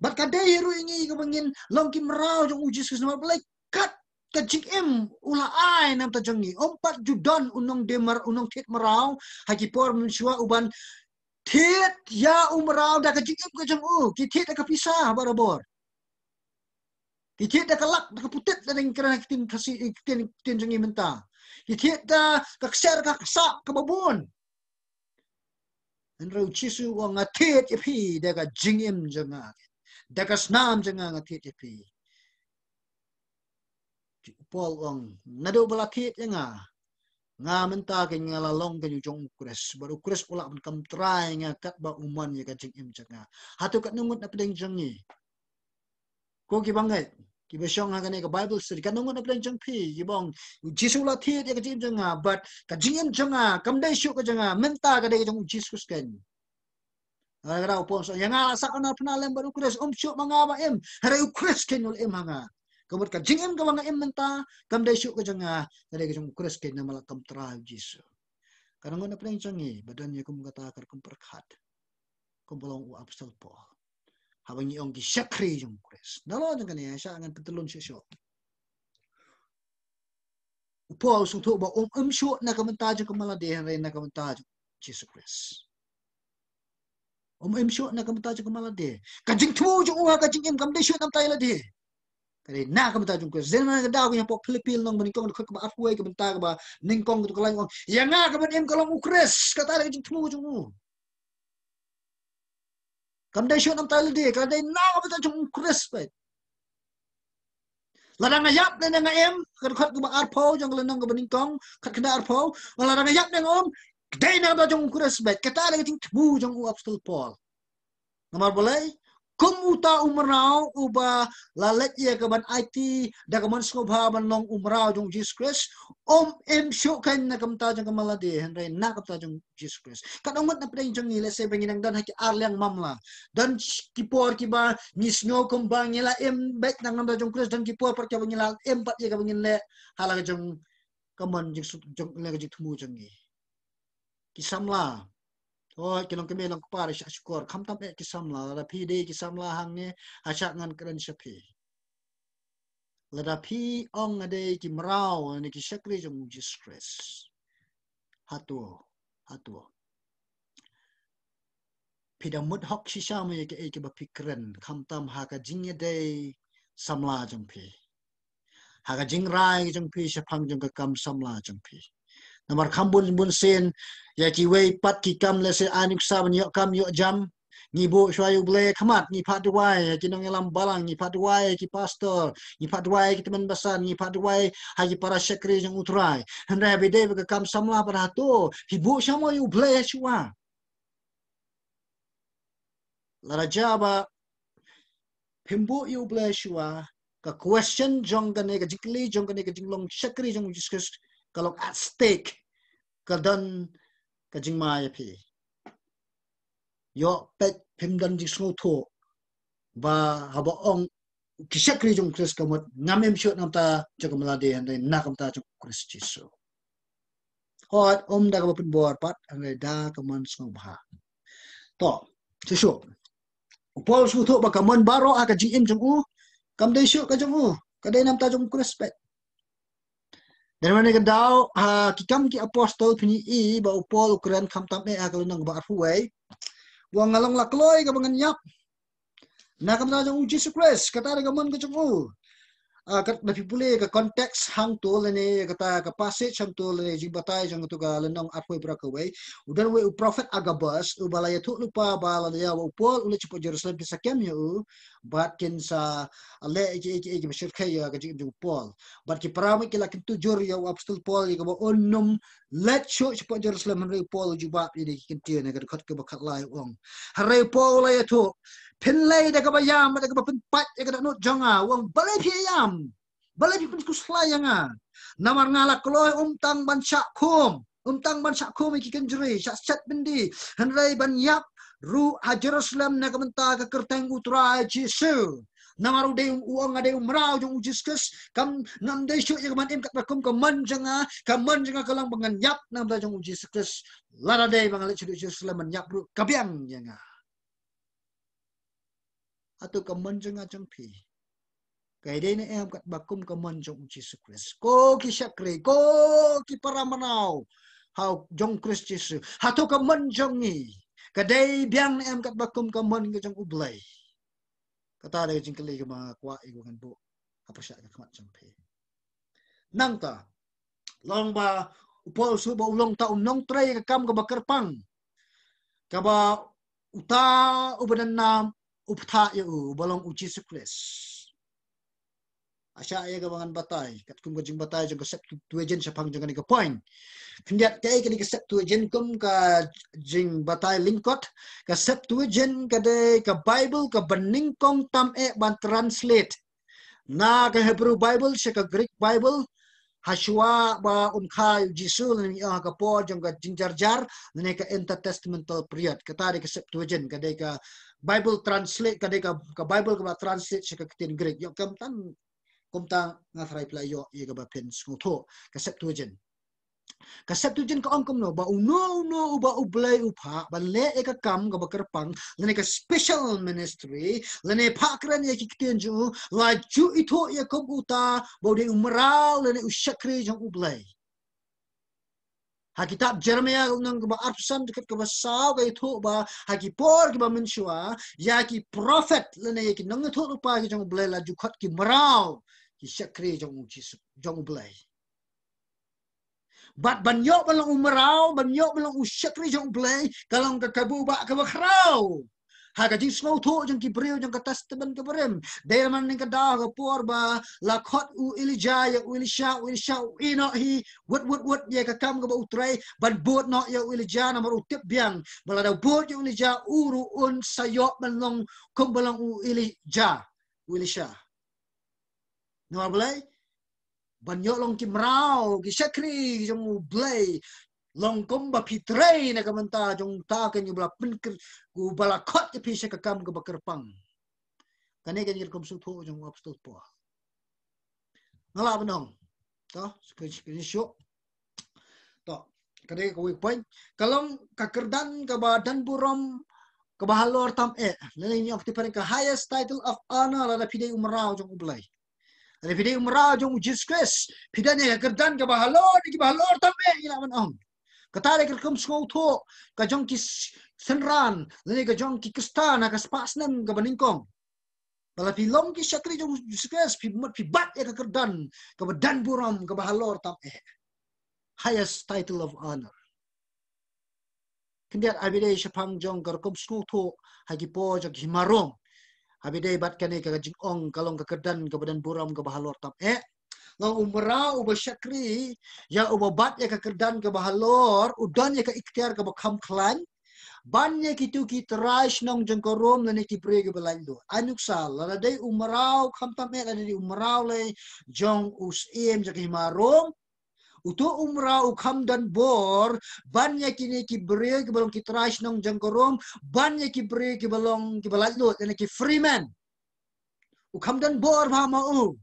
Bad ka dei ruh ïa ngi kaba ngin long ki mraw jong u Jisu Khrist, namar balei? Kat ka jingim u la ai na bynta jong ngi. Um pat ju don u nongdie mar, u nongthied mraw ha ki por mynshuwa uban thied ïa u mraw da ka jingim ka jong u. Ki thied da ka pisa barabor. Ki thied da ka lak, da ka putit, lada ngi kren ha ka ktien Khasi, ktien, ktien jong ngi mynta. Ki thied da ka ksiar, ka ksah kaba bun. Hynrei u Jisu u ong nga thied ïa phi da ka jingim jong nga. Da ka snam jong nga nga thied ïa phi. U Paul u ong naduh ba la thied ïa nga, Nga mynta ka nga la long ka u jong u Khrist. Bad u Khrist u lah ban kam trai nga katba u mon ïa ka jingim jong nga. Hato katno ngut na pdeng jong ngi? Ko ki bangeit, ki ba shong ha kane ka Bible study, katno ngut na pdeng jong phi ki bang, u Jisu la thied ïa ka jingim jong nga, bad ka jingim jong nga kam dei shuh ka jong nga, mynta ka dei ka jong u Jisu Khrist keiñ. Nga la kata u Paul sa, ïa nga la sah na pynah lem bad u Khrist, um shuh ma nga ba im, hynrei u Khrist keiñ u la im ha nga. Ka mut ka jingim kaba nga im mynta kam dei shuh ka jong nga, ka dei ka jong u Khrist keiñ, namar la kam trai u Jisu. Katno ngut na pdeng jong ngi ba don ïa kum kata ka rukom pyrkhat, kum ba long u apostol Paul? Haba ngi ong ki shakri jong u Khrist. Nalor jong kane nga shah ngan pyntylun shuh shuh. U Paul u sngewthuh ba um im shuh na ka bynta jong ka man lade hynrei na ka bynta jong u Jisu Khrist. Um im shuh na ka bynta jong ka man lade. Ka jingthmu jong u ha ka jingim kam dei shuh na ka bynta ïa lade. Ka dei na ka bynta jong u Khrist. Dei na ka daw ka ïa pok Philippi lynnong ba nyngkong dkhot kaba arphew wei, ka bynta kaba nyngkong ka tu ka lain u ong, ïa nga ka ban im ka long u Khrist. Kata dei ka jingthmu jong u. Kam dei shuh na ka bynta ïa lade, ka dei na ka bynta jong u Khrist beit. Lada nga ïap ne nga im, ka dkhot kaba arphew jong ka lynnong kaba nyngkong, khatkhyndai arphew, lada nga ïap ne nga um, ka dei na ka bynta jong u Khrist beit. Kata dei ka jingthmu jong u apostol Paul. Namar balei? Kum uta u mraw uba la leit ïa ka ban aiti da ka mon sngewbha ban long u mraw jong u Jisu Khrist, um im shuh keiñ na ka bynta jong ka man lade hynrei na ka bynta jong u Jisu Khrist. Katno ngut na pdeng jong ngi, let's say ba ngi dang don ha ki ar liang mamla, don ki por kiba ngi sngew kumba ngi la im beit na ka bynta jong u Khrist, don ki por pat kiba ngi la im pat ïa kaba ngin leh ha la ka jong ka mon jong, jong, la ka jingthmu jong ngi. Ki samla, oh, ki long kmie long kpa, shah shukor, khamtam eh ki samla, lada phi dei ki samla hangne, ha shah ngan kren sha phi. Lada phi ong nga dei ki mraw ne ki shakri jong u Jisu Khrist, hato, hato phi da mut hok shisha mo ïa kaei kaba phi kren, khamtam ha ka jingïadei samla jong phi, ha ka jingrai jong phi shaphang jong ka kam samla jong phi? Namar kham bun bun sien ïa kiwei pat ki kam, let's say, ai nuksa ban ïoh kam ïoh jam, ngi buh shuwa ïa u Blei khmat, ngi phah duwai ha ki nongïalam balang, ngi phah duwai ha ki pastor, ngi phah duwai ha ki tymmen basan, ngi phah duwai ha ki para shakri jong u Trai. Hynrei haba ïadei bad ka kam samla pat, hato phi buh shuwa mo ïa u Blei shuwa? Lada jia ba phim buh ïa u Blei shuwa, ka question jong kane, ka jingkylli jong kane, ka jinglong shakri jong u Jisu Khrist ka long at stake, ka don ka jingma ïa phi. Ïoh peit phim don jingsngewthuh ba haba ong ki shakri jong u Khrist ka mut ngam im shuh na ka bynta jong ka man lade hynrei na ka bynta jong u Khrist Jisu. Hooid, um da kaba pynbor pat hynrei da ka mon sngewbha. To, shuh shuh u Paul u sngewthuh ba ka mon baroh ha ka jingim jong u kam dei shuh ka jong u, ka dei na ka bynta jong u Khrist beit. Dei na kane ka daw ha Ki Kam ki Apostol phin ïohi ba u Paul u kren khamtam eh ha ka lynnong ba arphew wei, u ong nga long la kloi kaba ngan ïap na ka bynta jong u Jisu Khrist. Kata dei ka mon ka jong u. Ah, kat na phi pule ka context hangto lane kata ka passage hangto lane jingbatai jong kato ka lynnong arphew wei baroh kawei, u don uwei u prophet Agabus uba la ïathuh lypa ba lada ïa u Paul u leit shapoh Jerusalem kin sa kem ïa u bad kin sa leh ïa kiei kiei kiba shyrkhei ïa ka jingim jong u Paul. Bad ki para mait ki la kyntu jur ïa u apostol Paul ïa kaba un nym leit shuh shapoh Jerusalem, hynrei u Paul u jubab ïa ki, ktien ha ka dkhot kaba khatlai u ong, hynrei u Paul u la ïathuh, phin leit da kaba ïam bad da kaba pynpait ïa ka dohnud jong nga. U ong, balei phi ïam? Balei phi pynkhuslai ïa nga? Namar nga la kloi ym tang ban shah khum, ym tang ban shah khum ïa ki kynjri, shah shet byndi, hynrei ban ïap ruh ha Jerusalem na ka bynta ka kyrteng u Trai Jisu. Namar u dei, u ong, nga dei u mraw jong u Jisu Khrist, kam, ngam dei shuh ïa ka ban im katba kum ka mon jong nga. Ka mon jong nga ka long ba ngan ïap na ka bynta jong u Jisu Khrist. Lada dei ba ngan leit shaduh Jerusalem ban ïap ruh ka biang ïa nga. Hato ka mon jong nga jong phi ka dei ne em katba kum ka mon jong u Jisu Khrist? Ko ki shakri, ko ki para mraw ha jong u Khrist Jisu, hato ka mon jong ngi ka dei biang ne em katba kum ka mon ka jong u Blei? Kata dei ka jingkylli kaba nga kwah ïa ka ban buh ha pyrshah ka khmat jong phi. Nangta long ba u Paul u shu ba u long ta u nongtrei ka kam kaba kyrpang, kaba uta uba don nam u bthah ïa u, uba long u Jisu Khrist. Asha ïa kaba ngan batai katkum ka jingbatai jong ka Septuagint shaphang jong kane ka point. Khyndiat, kaei kane ka Septuagint? Kum ka jingbatai lyngkot, ka Septuagint ka dei ka Bible kaba nyngkong tam eh ban translate na ka Hebrew Bible sha ka Greek Bible, hashwa ba un kha ïa u Jisu, lane ha ka por jong ka jingjarjar, lane ka intertestamental period. Kata dei ka Septuagint, ka dei ka Bible translate, ka dei ka, ka Bible kaba translate sha ka ktien Greek. Ïoh, khamtam, kumta nga tharai phi la ïoh ïa kaba phin sngewthuh. Ka Septuagint. Ka Septuagint ka ong kumno, ba uno uno uba U Blei u phah ban leh ïa ka kam kaba kyrpang, lane ka special ministry, lane phah kren ïa ki ktien jong u, la ju ithuh ïa kum uta ba u dei u mraw lane u shakri jong U Blei. Ha kitab Jeremiah ka lynnong kaba arphew san, dkhot kaba saw, ka ïathuh ba ha ki por kiba mynshuwa, ïa ki prophet lane ïa ki nongïathuhlypa ki jong U Blei la ju khot ki mraw, ki shakri jong U Jisu, jong U Blei. Bad ban ïoh ban long u mraw, ban ïoh ban long u shakri jong U Blei, ka long ka kabu ba kaba khraw. Ha ka jingsngewthuh jong ki briew jong ka Testament kaba rim, dei namar kane ka daw, ka por ba la khot u Elijah ïa u Elisha, u Elisha u ïehnoh hi wut wut wut ïa ka kam kaba u trei, ban bud noh ïa u Elijah, namar u tip biang ba lada bud ïa u Elijah, u ruh un sa ïoh ban long kum ba long u Elijah, u Elisha. Namar balei? Ban ïoh long ki mraw, ki shakri jong U Blei, long kum ba phi trei na ka bynta jong uta keiñ uba la pynkyrpang, uba la khot ïa phi sha ka kam kaba kyrpang. Kane ka dei ka rukom sngewthuh jong u Apostol Paul. Nga lah ban ong, to, ka, ka, ka, shuh. To, ka dei kawei ka point. Ka long ka kyrdan kaba don burom, kaba halor tam eh. Lane ngi ong, phi, phi, ka highest title of honor lada phi dei u mraw jong U Blei. Lada phi dei u mraw jong U Jisu Khrist, phi don ïa ka kyrdan kaba halor, kaba halor tam eh, ngi lah ban ong. Kata dei ka rukom sngewthuh ka jong ki s-, synran, lane ka jong ki Khristan ha ka spah snem kaba nyngkong. Ba la phi long ki shakri jong U Jisu Khrist, phi mut phi bat ïa ka kyrdan kaba don burom, kaba halor tam eh. Highest title of honor. Khyndiat, haba ïadei shaphang jong ka rukom sngewthuh ha ki por jong ki hima Rom, haba ïadei bad kane ka jingong, ka long ka kyrdan kaba don burom, kaba halor tam eh. Long u mraw uba shakri, ïa uba bat ïa ka kyrdan kaba halor, u don ïa ka iktiar kaba kham khlaiñ ban ïa kito ki trai shnong jong ka Rom lane ki briew kiba laitluid. Ai nuksa, lada dei u mraw, khamtam eh lada dei u mraw lei jong u syiem jong ka hima Rom, uto u mraw u kham don bor ban ïa kine ki briew kiba long ki trai shnong jong ka Rom, ban ïa ki briew kiba long kiba laitluid, lane ki freemen. U kham don bor bha ma u.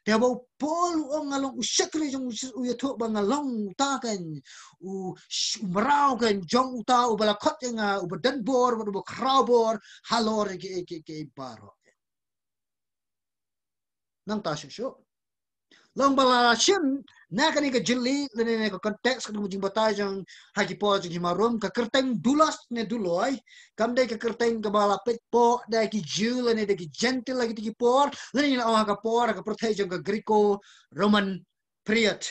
Te haba u Paul u ong nga long u shakri jong U Jisu, u ïathuh ba nga long uta keiñ, u sh-, u mraw keiñ jong uta uba la khot ïa nga, uba don bor, uba khraw bor halor ki, ki, ki baroh. Nangta shuh shuh, long ba la shim na kane ka jingli, lane na ka context, ka jingbatai jong ha ki por jong ki hima Rom, ka kyrteng doulos ne douloi kam dei ka kyrteng kaba la peit poh da ki Jiw lane da ki Jentil ha kito ki por, lane ngi lah ong ha ka por, ha ka pyrthei jong ka Greco-Roman period.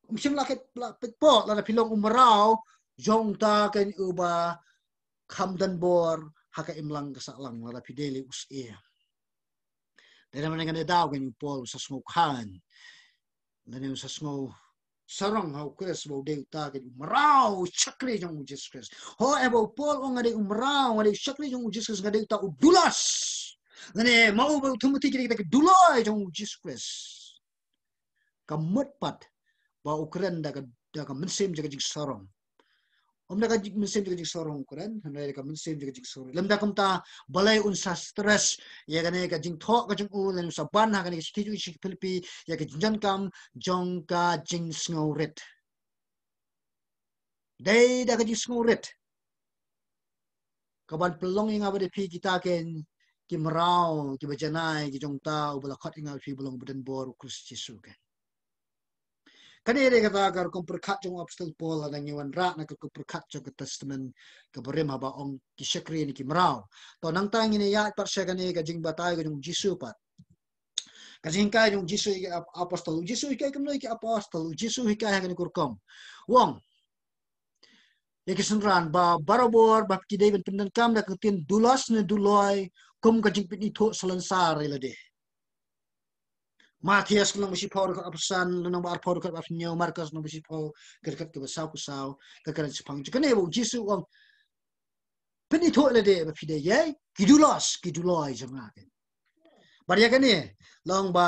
Um shym la peit, la peit poh lada phi long u mraw jong uta keiñ uba kham don bor ha ka imlang ka sahlang, lada phi dei lei u syiem. Dei namar kane ka daw keiñ u Paul u sa sngewkhan, lane u sa sngewsarong ha u Khrist ba u dei uta keiñ u mraw, u shakri jong U Jisu Khrist. Ho, eh, ba u Paul u ong nga dei u mraw, nga dei u shakri jong U Jisu Khrist, nga dei uta u doulos, lane ma u ba u Timothy ki dei kita ki douloi jong U Jisu Khrist. Ka mut pat ba u kren da ka, da ka mynsiem jong ka jingsarong. Um da ka jing-, mynsiem jong ka jingsarong u kren, hynrei da ka mynsiem jong ka jingsngewrit. Lymda kumta, balei un sa stress ïa kane ka jingthoh ka jong u, lane un sa ban ha kane ka shithi jong u sha ki Philippi ïa ka jingdonkam jong ka jingsngewrit. Dei da ka jingsngewrit kaban pynlong ïa nga bad ïa phi kita keiñ ki mraw kiba janai ki jong uta uba la khot ïa nga bad ïa phi ba long ba don bor, U Khrist Jisu keiñ. Kane dei kata ka rukom pyrkhat jong u Apostol Paul, lada ngi wanrah na ka rukom pyrkhat jong ka Testament kaba rim, haba ong ki shakri ne ki mraw. To nangta ngin ïa ïaid pat sha kane ka jingbatai ka jong U Jisu pat. Ka jinghikai jong U Jisu ïa ki ap-, apostol. U Jisu hikai kumno ïa ki apostol? U Jisu hikai ha kane ka rukom. U ong ïa ki synran ba barabor ba ki dei ban pyndonkam da ka ktien doulos ne douloi kum ka jingpynithuh salonsar ïa lade. Mathaios ka lynnong ba shiphew dkhot arphew san, lynnong ba arphew dkhot arphew hynñiew, Markos lynnong ba shiphew ka dkhot kaba sawphew saw, ka kren shaphang jong kane ba u Jisu u ong, pynithuh lade ba phi dei ïa ki dulos, ki dulos jong nga. Bad ïa kane la ong ba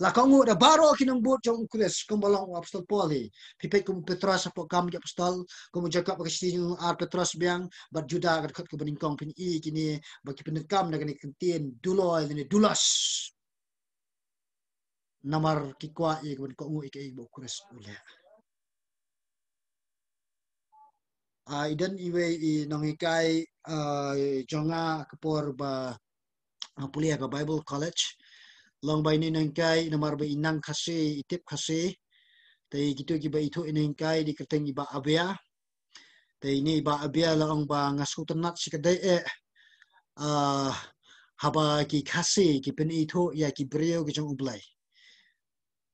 la kohnguh da baroh ki nongbud jong u Khrist, kumba la ong u apostol Paul hi. Phi peit kum u Petros hapoh Kam ki Apostol, kum u Jakob ha ka shithi jong u, ar Petros biang, bad Juda ka dkhot kaba nyngkong, phin i kine ba ki pyndonkam da kane ka kyntien dulos lane dulos. Namar ki kwah ïa ka ban kohnguh ïa kaei ba u Khrist u leh. Ah, i don iwei i nonghikai, ah, jong nga ka por ba nga pule ha ka Bible College. La ong ba ine i nonghikai, namar ba i nang Khasi, i tip Khasi. Te kito kiba ithuh ine i nonghikai, dei kyrteng i Bah Abia. Te ine i Bah Abia la ong ba nga sngewtynnat shikatdei eh, ah, haba ki Khasi ki pynithuh ïa ki briew ki jong U Blei.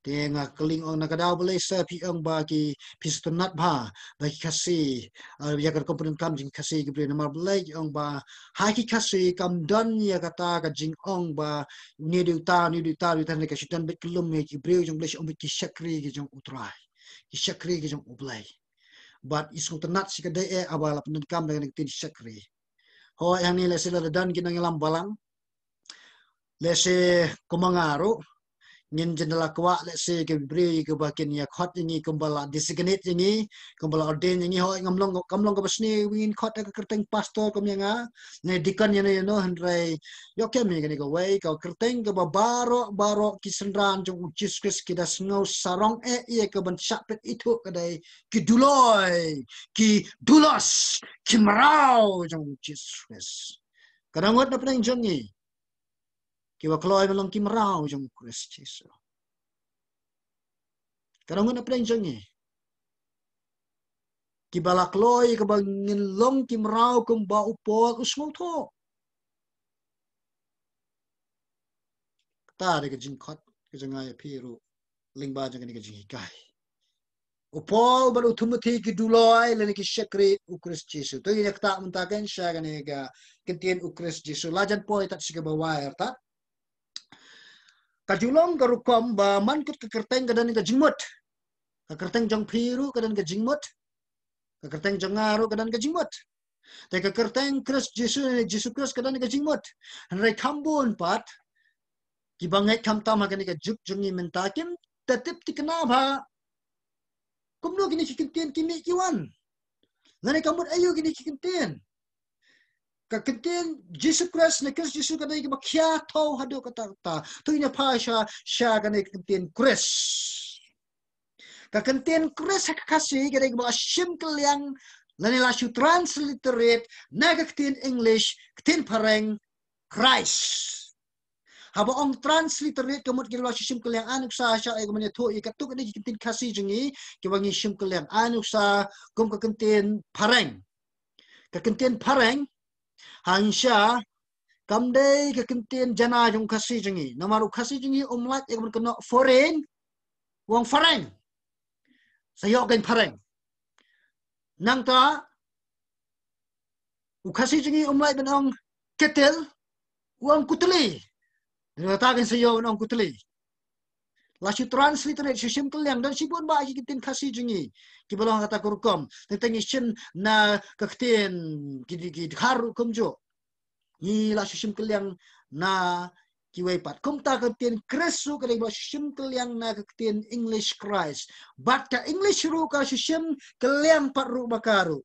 Te nga kylli, ong, na ka daw balei sa phi ong ba ki, phi sngewtynnat bha ba ki Khasi, ah, ïa ka rukom pyndonkam jong ki Khasi ki briew, namar balei? Ki ong ba ha ki Khasi kam don ïa kata ka jingong ba une u dei uta, une u dei uta, une u dei uta, hynrei ka shu don beit kyllum ïa ki briew jong U Blei, shu ong beit ki shakri ki jong U Trai, ki shakri ki jong U Blei. Bad i sngewtynnat shikatdei eh haba la pyndonkam da kane ka ktien shakri. Hooid, hangne lehse la don ki nongïalam balang, lehse kumba nga ruh, ngin jin da la kwah lehse ki briew kiba kin ïa khot ïa ngi kumba la designate ïa ngi, kumba la ordain ïa ngi. Hooid, ngam long, kam long kaba sniew ba ngin khot da ka kyrteng pastor kum ïa nga, ne deacon ïa no ïa no, hynrei ïoh kem ïa kane kawei ka kyrteng kaba baroh baroh ki synran jong U Jisu Khrist ki da sngew sarong eh ïa ka ban shah pynithuh, ka dei ki dulos, ki dulos, ki mraw jong U Jisu Khrist. Ka dang ngut na pdeng jong ngi kiba kloi ban long ki mraw jong U Khrist Jisu. Ka dang ngut na pdeng jong ngi kiba la kloi kaba ngin long ki mraw kumba u Paul u sngewthuh. Kata dei ka jingkhot ka jong nga ïa phi ruh lyngba jong kane ka jinghikai. U Paul bad u Timothy ki dulos lane ki shakri U Khrist Jisu. To ïa kata mynta kan sha kane ka kyntien U Khrist Jisu. La jan poi tad sha kaba wai artat. Ka ju long ka rukom ba man kut ka kyrteng ka don ka jingmut. Ka kyrteng jong phi ruh ka don ka jingmut. Ka kyrteng jong nga ruh ka don ka jingmut. Te ka kyrteng Khrist Jisu, Jisu Khrist ka don ka jingmut. Hynrei kham bun pat kiba ngeit khamtam ha kane ka juk jong ngi mynta kim da tip thikna bha kumno kine ki kyntien ki mih ki wan, lane ka mut aïu kine ki kyntien. Ka kyntien Jisu Khrist ne Khrist Jisu ka dei kaba khia thaw haduh katta katta. To ngin ïa phai sha, sha kane ka kyntien Khrist. Ka kyntien Khrist ha ka Khasi ka dei kaba la shim kylliang lane la shu transliterate na ka ktien English, ktien phareng, Christ. Haba ong transliterate ka mut ki la shu shim kylliang. Ai nuksa sha, eh, ka mane thoh ïa katto katne ki kyntien Khasi jong ngi kiba ngi shim kylliang. Ai nuksa kum ka kyntien phareng. Ka kyntien phareng hangta kam dei ka kyntien jana jong u Khasi jong ngi. Namar u Khasi jong ngi um lait ïa ka ban kynnoh foreign, u ong phareng. Sa ïoh kein phareng. Nangta u Khasi jong ngi um lait ban ong kettle, u ong kutli. Nangta kein sa ïoh ban ong kutli. La shu transliterate, shu shim kylliang, don shibun bah ki kyntien Khasi jong ngi kiba long ha kata ka rukom. Teng teng ngi shim na ka ktien ki, ki Dkhar ruh kumjuh. Ngi la shu shim kylliang na kiwei pat. Kumta ka ktien Khrist ruh ka dei ba la shu shim kylliang na ka ktien English Christ. Bad ka English ruh ka shu shim kylliang pat ruh ba ka ruh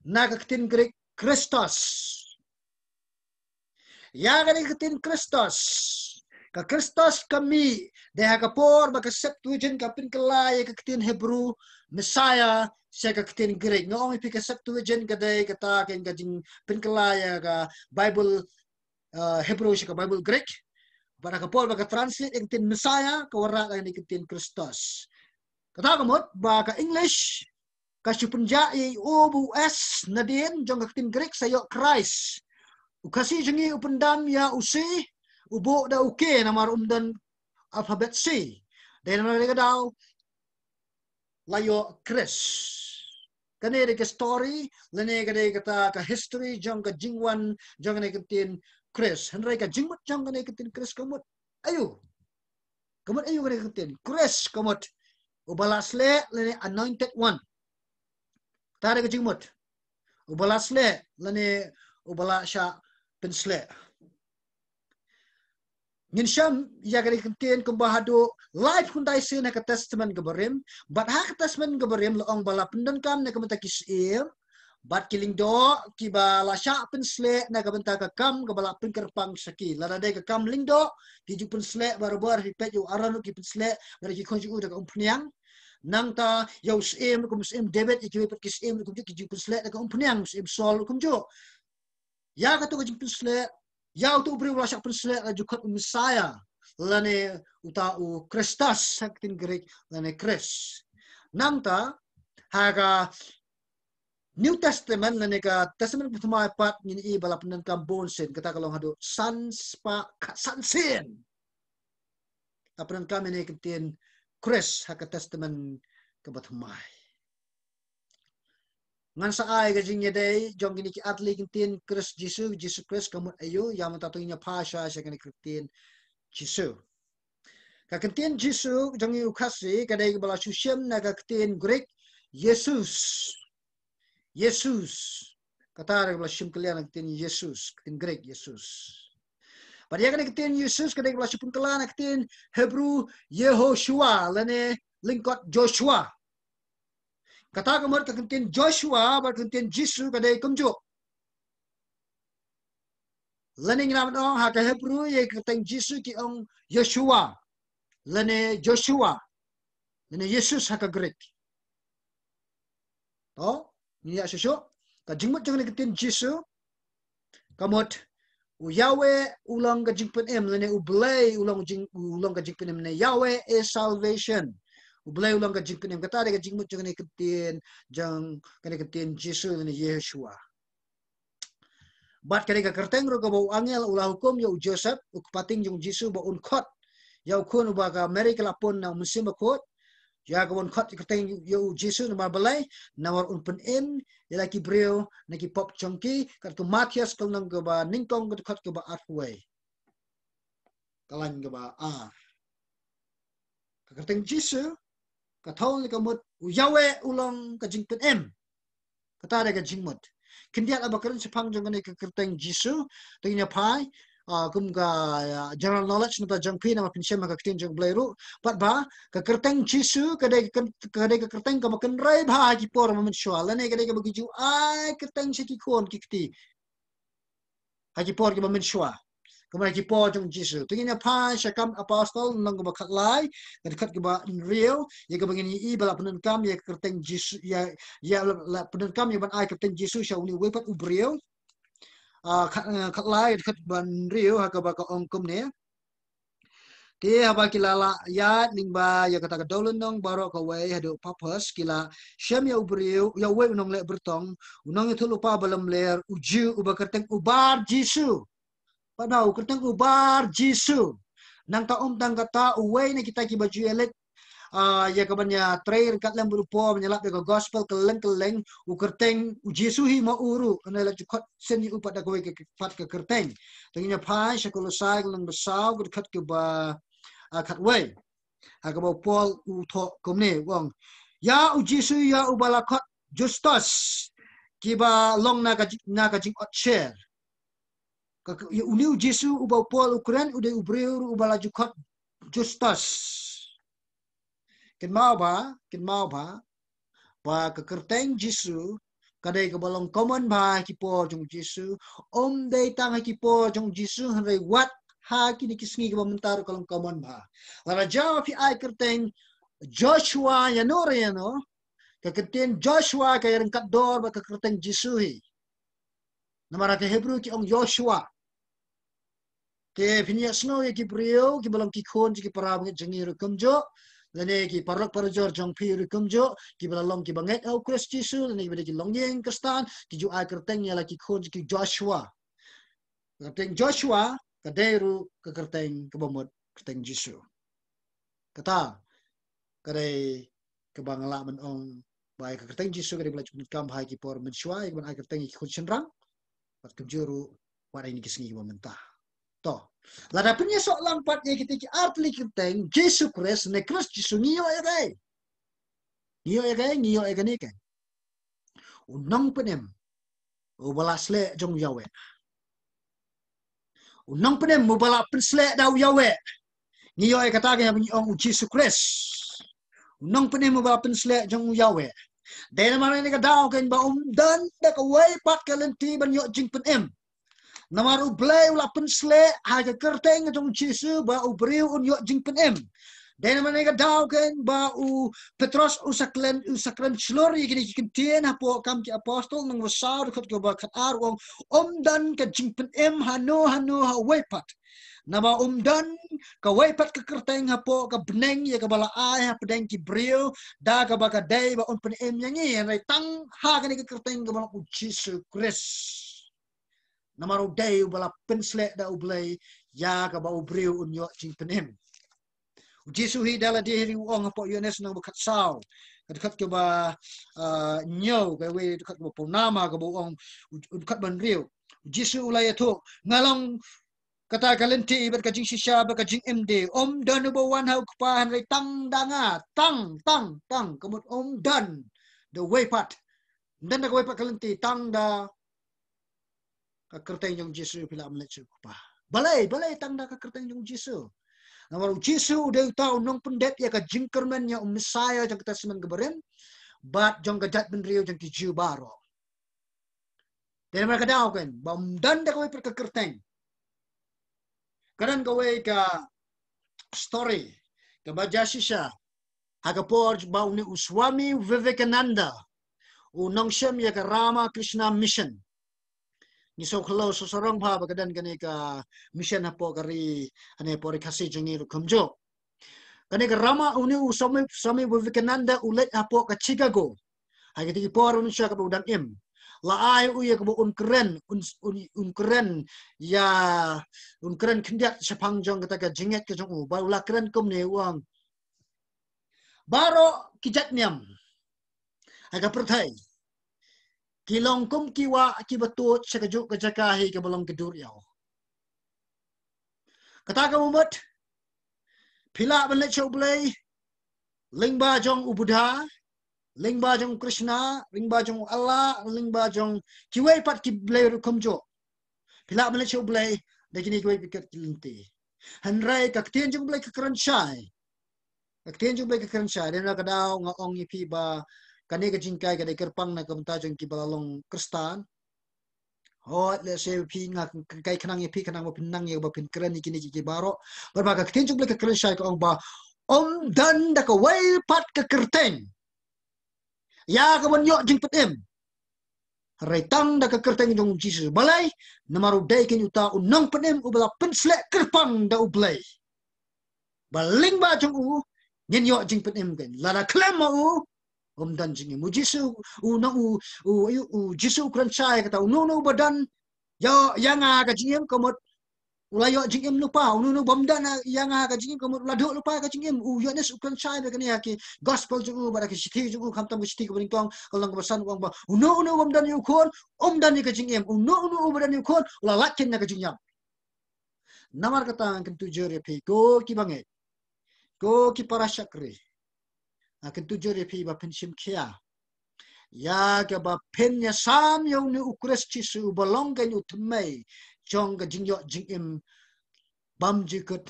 na ka ktien Greek Christos. Ïa kane ka ktien Christos, ka Christos ka mih dei ha ka por ba ka Septuagint ka pynkylla ïa ka ktien Hebrew Messiah sha ka ktien Greek. Nga ong ïa phi ka Septuagint ka dei kata ka, ka jingpynkylla ïa ka Bible, uh, Hebrew sha ka Bible Greek. Bad ha ka por ba ka translate ïa ka ktien Messiah ka wanrah da kane ka ktien Christos. Kata ka mut ba ka English ka shu pynjah ïa u O bad u S nadien jong ka ktien Greek sa ïoh Christ. U Khasi jong ngi u pyndam ïa u C, u buh da u K namar um don alphabet C. Dei namar kata ka daw la ïoh Khrist. Kane dei ka story lane ka dei kata ka history jong ka jingwan jong kane ka ktien Khrist. Hynrei ka jingmut jong kane ka ktien Khrist ka mut aïu? Ka mut aïu kane ka ktien Khrist? Ka mut uba la sleh lane anointed one. Kata dei ka jingmut. Uba la sleh lane uba la shah pynsleh. Ngin shem ïa kane ka ktien kumba haduh laiphew khyndai sien ha ka Testament kaba rim. Bad ha ka Testament kaba rim la ong ba la pyndonkam na ka bynta ki syiem bad ki lyngdoh kiba la shah pynsleh na ka bynta ka kam kaba la pynkyrpang sha ki. Lada dei ka kam lyngdoh, ki ju pynsleh barabor, phi peit ïa u Aaron ruh ki pynsleh, lada ki khun jong u da ka umphniang. Nangta ïa u syiem, kum u syiem David, ïa kiwei pat ki syiem kumjuh ki ju pynsleh da ka umphniang, u syiem Saul kumjuh. Ïa kato ka jingpynsleh, ïa uto u briew la shah pynsleh la ju khot u Messiah, lane uta u Christus ha ka ktien Greek, lane Khrist. Nangta ha ka New Testament lane ka Testament Bathymmai pat ngin ïohi ba la pyndonkam bun sien, kata ka long haduh san spah khatsan sien. La pyndonkam ïa kane ka ktien Khrist ha ka Testament ka Bathymmai. Ngan sa ai ka jingïadei jong kine ki artylli ki ktien Khrist Jisu, Jisu Khrist ka mut aïu, ïa mynta to ngin ïa phai sha sha kane ka ktien Jisu. Ka ktien Jisu jong ngi u Khasi ka dei kaba la shu shim na ka ktien Greek Jesus. Jesus. Kata dei kaba la shim kylliang na ka ktien Jesus, ka ktien Greek Jesus. Bad ïa kane ka ktien Jesus ka dei kaba la shu pynkylla na ka ktien Hebrew Yehoshua lane lyngkot Joshua. Kata ka mut ka ktien Joshua bad ka ktien Jisu ka dei kumjuh. Lane ngin ïa ong ha ka Hebrew ïa ka kyrteng Jisu ki ong Yeshua lane Joshua lane Jesus ha ka Greek. To, ngin ïa shuh shuh. Ka jingmut jong kane ka ktien Jisu ka mut u Yahweh u long ka jingpynim, lane u Blei u long jing, u long ka jingpynim, lane Yahweh is salvation. U Blei u long ka jingpynim. Kata dei ka jingmut jong kane ka ktien, jong kane ka ktien Jisu lane Yeshua. Bad ka dei ka kyrteng ruh kaba u angel u la hukum ïa u Joseph, u kpa tieng jong u Jisu, ba un khot ïa u khun uba ka Mary ka la pun na u Mynsiem Bakhuid. Ïa kaba un khot kyrteng ïa u Jisu namar balei, namar un pynim ïa la ki briew na ki pop jong ki. Katto Mathaios ka lynnong kaba nyngkong ka dkhot kaba arphew wei. Ka lain kaba ar. Ka kyrteng Jisu ka thew ne ka mut u Yahweh u long ka jingpynim. Kata dei ka jingmut. Khyndiat haba kren shaphang jong kane ka kyrteng Jisu, to ngin ïa phai, ah, kum ka, ah, general knowledge nangta jong phi namar phin shem ha ka ktien jong u Blei ruh. Pat ba ka kyrteng Jisu ka dei ka, ka dei ka kyrteng kaba kynrei bha ha ki por ba mynshuwa, lane ka dei kaba ki ju ai kyrteng sha ki khun ki kti ha ki por kiba mynshuwa, kumba ha ki por jong u Jisu. To ngin ïa phai sha Kam Apostol lynnong kaba khatlai, ka dkhot kaba hynriew, ïa kaba ngin ïohi ba la pyndonkam ïa ka kyrteng Jisu, ïa, ïa la, la pyndonkam ïa ban ai kyrteng Jisu sha une uwei pat u briew. Ah, khat, eh, khatlai, ka dkhot kaba hynriew, ha kaba ka ong kumne. Te haba ki la lah ïaid lyngba ïa kata ka dewlynnong baroh kawei haduh Paphos, ki la shem ïa u briew, ïa uwei u nongleh byrtong, u nongïathuhlypa ba lamler, u Jiw, uba kyrteng u Bar Jisu. Pat ba u kyrteng u Bar Jisu. Nangta ym tang kata, uwei na kita kiba ju ïaleit, ah, ïa kaban ïatrei ryngkat lem bad u Paul ban ïalap ïa ka gospel kylleng kylleng, u kyrteng u Jisu hi ma u ruh, hynrei la ju khot sien ïa u pat da kawei ka, pat ka kyrteng. To ngin ïa phai sha Kolosai ka lynnong ba saw, ka dkhot kaba, ah, khatwei. Ha kaba u Paul u thoh kumne, u ong, ïa u Jisu ïa uba la khot Justus, kiba long na ka ji-, na ka jingot sher. Ka, ka, ïa une u Jisu uba u Paul u kren, u dei u briew ruh uba la ju khot Justus. Kynmaw ba, kynmaw ba, ba ka kyrteng Jisu ka dei kaba long common bha ha ki por jong u Jisu, ym dei tang ha ki por jong u Jisu, hynrei wat ha kine ki sngi kiba mynta ruh ka long common bha. Lada jia phi ai kyrteng Joshua ïano re ïano, ka kyrteng Joshua ka ïaryngkat dor bad ka kyrteng Jisu hi. Namar ha ka Hebrew ki ong Yoshua. Te phin ïa sngew ïa ki briew kiba long ki khun jong ki para bangeit jong ngi ruh kumjuh, lane ki paralok parajor jong phi ruh kumjuh, kiba la long kiba ngeit ha u Khrist Jisu, lane kiba dei ki longïing Khristan, ki ju ai kyrteng ïa la ki khun jong ki Joshua. Ka kyrteng Joshua ka dei ruh ka kyrteng kaba mut kyrteng Jisu. Kata ka dei kaba nga lah ban ong ba ïa ka kyrteng Jisu ka dei ba la ju pyndonkam ha ki por mynshuwa ïa kaban ai kyrteng ïa ki khun shynrang, bad kumjuh ruh wat ha kine ki sngi kiba mynta. To. Lada pynïasoh lang pat ïa kita ki artylli kyrteng, Jisu Khrist ne Khrist Jisu, ngi ïoh ïa kaei? Ngi ïoh ïa kaei? Ngi ïoh ïa kane kaei? U nongpynim uba la sleh jong u Ïaweh. U nongpynim uba la pynsleh da u Ïaweh. Ngi ïoh ïa kata ka ïa ba ngi ong u Jisu Khrist. U nongpynim uba la pynsleh jong u Ïaweh. Dei namar kane ka daw kein ba ym don da kawei pat ka lynti ban ïoh jingpynim. Namar u Blei u la pynsleh ha ka kyrteng jong u Jisu ba u briew un ïoh jingpynim. Dei namar kane ka daw kein ba u Petros u sa kren, u sa kren shlur ïa kine ki kyntien hapoh Kam ki Apostol lynnong ba saw dkhot kaba khatar, u ong, ym don ka jingpynim hano hano ha uwei pat. Naba ym don kawei pat ka kyrteng hapoh ka bneng ïa kaba la ai hapdeng ki briew da kaba ka dei ba un pynim ïa ngi, hynrei tang ha kane ka kyrteng kaba long u Jisu Khrist. Namar u dei uba la pynsleh da u Blei ïa kaba u briew un ïoh jingpynim. U Jisu hi da lade hi u ong hapoh Ïoannis lynnong ba khatsaw, ka dkhot kaba, ah, hynñiew, kawei dkhot kaba pura ma kaba u ong, u, u dkhot ba hynriew. U Jisu u la ïathuh, nga long kata ka lynti bad ka jingshisha bad ka jingim de. Ym don uba wan ha u Kpa hynrei tang da nga, tang, tang, tang, ka mut ym don da uwei pat. Ym don da kawei pat ka lynti, tang da ka kyrteng jong u Jisu phi lah ban leit sha u Kpa. Balei, balei tang da ka kyrteng jong u Jisu? Namar u Jisu u dei uta u nongpyndep ïa ka jingkyrmen ïa u Messiah jong ka Testament kaba rim bad jong ka jaitbynriew jong ki Jiw baroh. Te namar ka daw kein ba ym don da kawei pat ka kyrteng. Ka don kawei ka story kaba jia shisha ha ka por ba une u Swami Vivekananda u nongshem ïa ka Ramakrishna Mission. Ngi sngewkhyllo sngewsarong bha ba ka don kane ka mission hapoh ka ri, hane hapoh ri Khasi jong ngi ruh kumjuh. Kane ka Rama, une u Swami, Swami Vivekananda u leit hapoh ka Chicago ha kita ki por mynshuwa kaba u dang im. La ai u ïa kaba un kren, un, un, un kren ïa, un kren khyndiat shaphang jong kata ka jingngeit ka jong u. Ba u la kren kumne, u ong, baroh ki jait niam ha ka pyrthei ki long kum ki wah kiba tuid sha kajuh ka jaka hi kaba long ka dur ïew. Kata ka mut, phi lah ban leit sha u Blei lyngba jong u Buddha, lyngba jong u Krishna, lyngba jong u Allah, lyngba jong kiwei pat ki blei ruh kumjuh. Phi lah ban leit sha u Blei da kine kiwei pat ki lynti. Hynrei ka ktien jong u Blei ka kren shai. Ka ktien jong u Blei ka kren shai. Dei na ka daw nga ong ïa phi ba kane ka jinghikai ka dei kyrpang na ka bynta jong kiba la long Khristan. Hooid, lehse phi, nga kai khnang ïa phi khnang ba phin nang ïa ba phin kren ïa kine ki, ki baroh. Bad ba ka ktien jong u Blei ka kren shai, ka ong ba ym don da kawei pat ka kyrteng ïa kaban ïoh jingpynim, hynrei tang da ka kyrteng jong u Jisu. Balei? Namar u dei kein uta u nongpynim uba la pynsleh kyrpang da u Blei. Ba lyngba jong u ngin ïoh jingpynim kein. Lada khlem ma u, ym don jingim. U Jisu, u nong u, u, u, u Jisu u kren shai, kata, uno uno uba don ïa, ïa nga ha ka jingim, ka mut u la ïoh jingim lypa. Uno uno bym don ïa nga ha ka jingim, ka mut u la duh lypa ha ka jingim. U Ïoannis u kren shai bad kane ha ki gospel jong u bad ha ki shithi jong u, khamtam ka shithi kaba nyngkong, ka lynnong kaba san, u ong ba uno uno bym don ïa u Khun ym don ïa ka jingim. Uno uno uba don ïa u Khun u la lait kein na ka jingïap. Namar kata ngan kyntu jur ïa phi ko kiba ngeit, ko ki para shakri, ngan kyntu jur ïa phi ba phin shim khia ïa kaba phin ïasam ïa une u Khrist Jisu uba long kein u thymmei jong ka jingïoh jingim bymjukut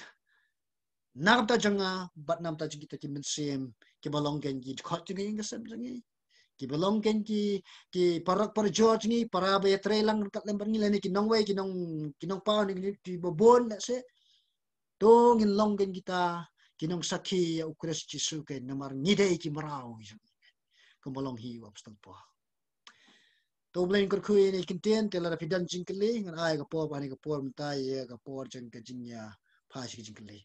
na ka bynta jong nga bad na ka bynta jong kita ki mynsiem kiba long kein ki dkhot jong ngi, ïing ka sem jong ngi, kiba long kein ki, ki paralok parajor jong ngi, para ba ïatrei lang ryngkat lem bad ngi, lane ki nongwei, ki nong, ki nongpaw, ne ki, kiba bun, lehse. To ngin long kein kita ki nongsakhi ïa u Khrist Jisu kein, namar ngi dei ki mraw jong u, kumba ong hi u Apostol Paul. To U Blei un kyrkhu ïa kine ki ktien. Te lada phi don jingkylli, ngan ai ka por, ba kane ka por mynta ïa ka por jong ka jingïaphai sha ki jingkylli.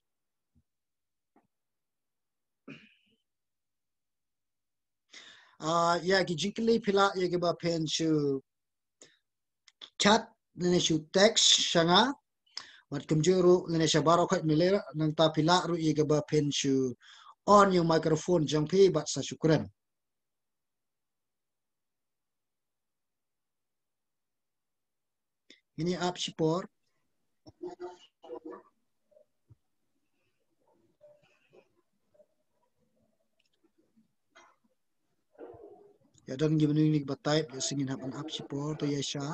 Ah, ïa ki jingkylli phi lah ïa kiba phin shu chat lane shu text sha nga. Bad kumjuh ruh lane sha baroh khoit Malay, nangta phi lah ruh ïa kiba phin shu on ïa u microphone jong phi bad sa shu kren. Ngin ïa ap shipor. Ïa don ki mynnu ki ba type, ïa sngin hap ban ap shipor to ïa sha.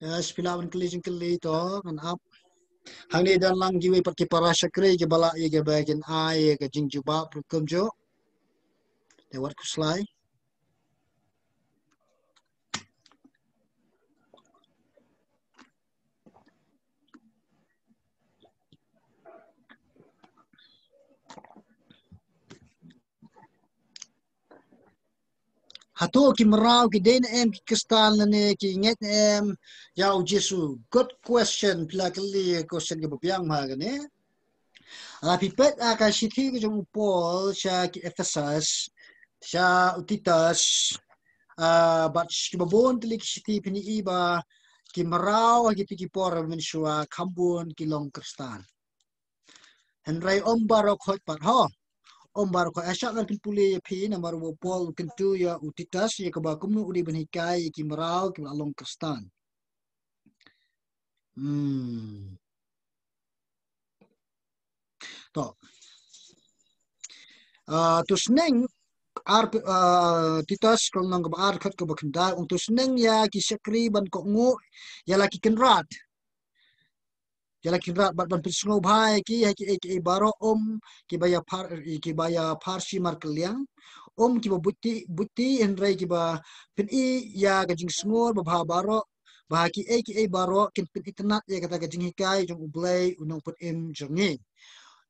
Ïa, shu phi lah ban kylli jingkylli to ngan ap. Hangne don lang kiwei pat ki para shakri kiba lah ïa kiba kin ai ïa ka jingjubab ruh kumjuh. Te wat khuslai. Hato ki mraw ki dei ne em ki Khristan lane ki ngeit ne em ïa u Jisu? Good question. Phi la kylli question kaba biang ma kane. La phi peit ha ka shithi ka jong u Paul sha ki Ephesus, sha u Titus, ah, bad kiba bun tylli ki shithi phin ïohi ba ki mraw ha kito ki por mynshuwa kham bun ki long Khristan. Hynrei ym baroh khoit pat ho. Ym baroh khoit, ah, sha ngan pynpule ïa phi namar u Paul u kyntu ïa u Titus ïa kaba kumno u dei ban hikai ïa ki mraw kiba la long Khristan. Hmm. To. Ah, to sneng ar, ah, Titus ka lynnong kaba ar dkhot kaba khyndai, ong to sneng ïa ki shakri ban kohnguh ïa la ki kynrad. Ïa la ki kynrad bad ban pynsngewbha ïa ki ha kiei kiei baroh, um kiba ïa phar, kiba ïa pharshi markylliang, um kiba buti buti, hynrei kiba pyni ïa ka jingsngur babha baroh, ba ha kiei kiei baroh kin pynitynnad ïa kata ka jinghikai jong U Blei U Nongpynim jong ngi.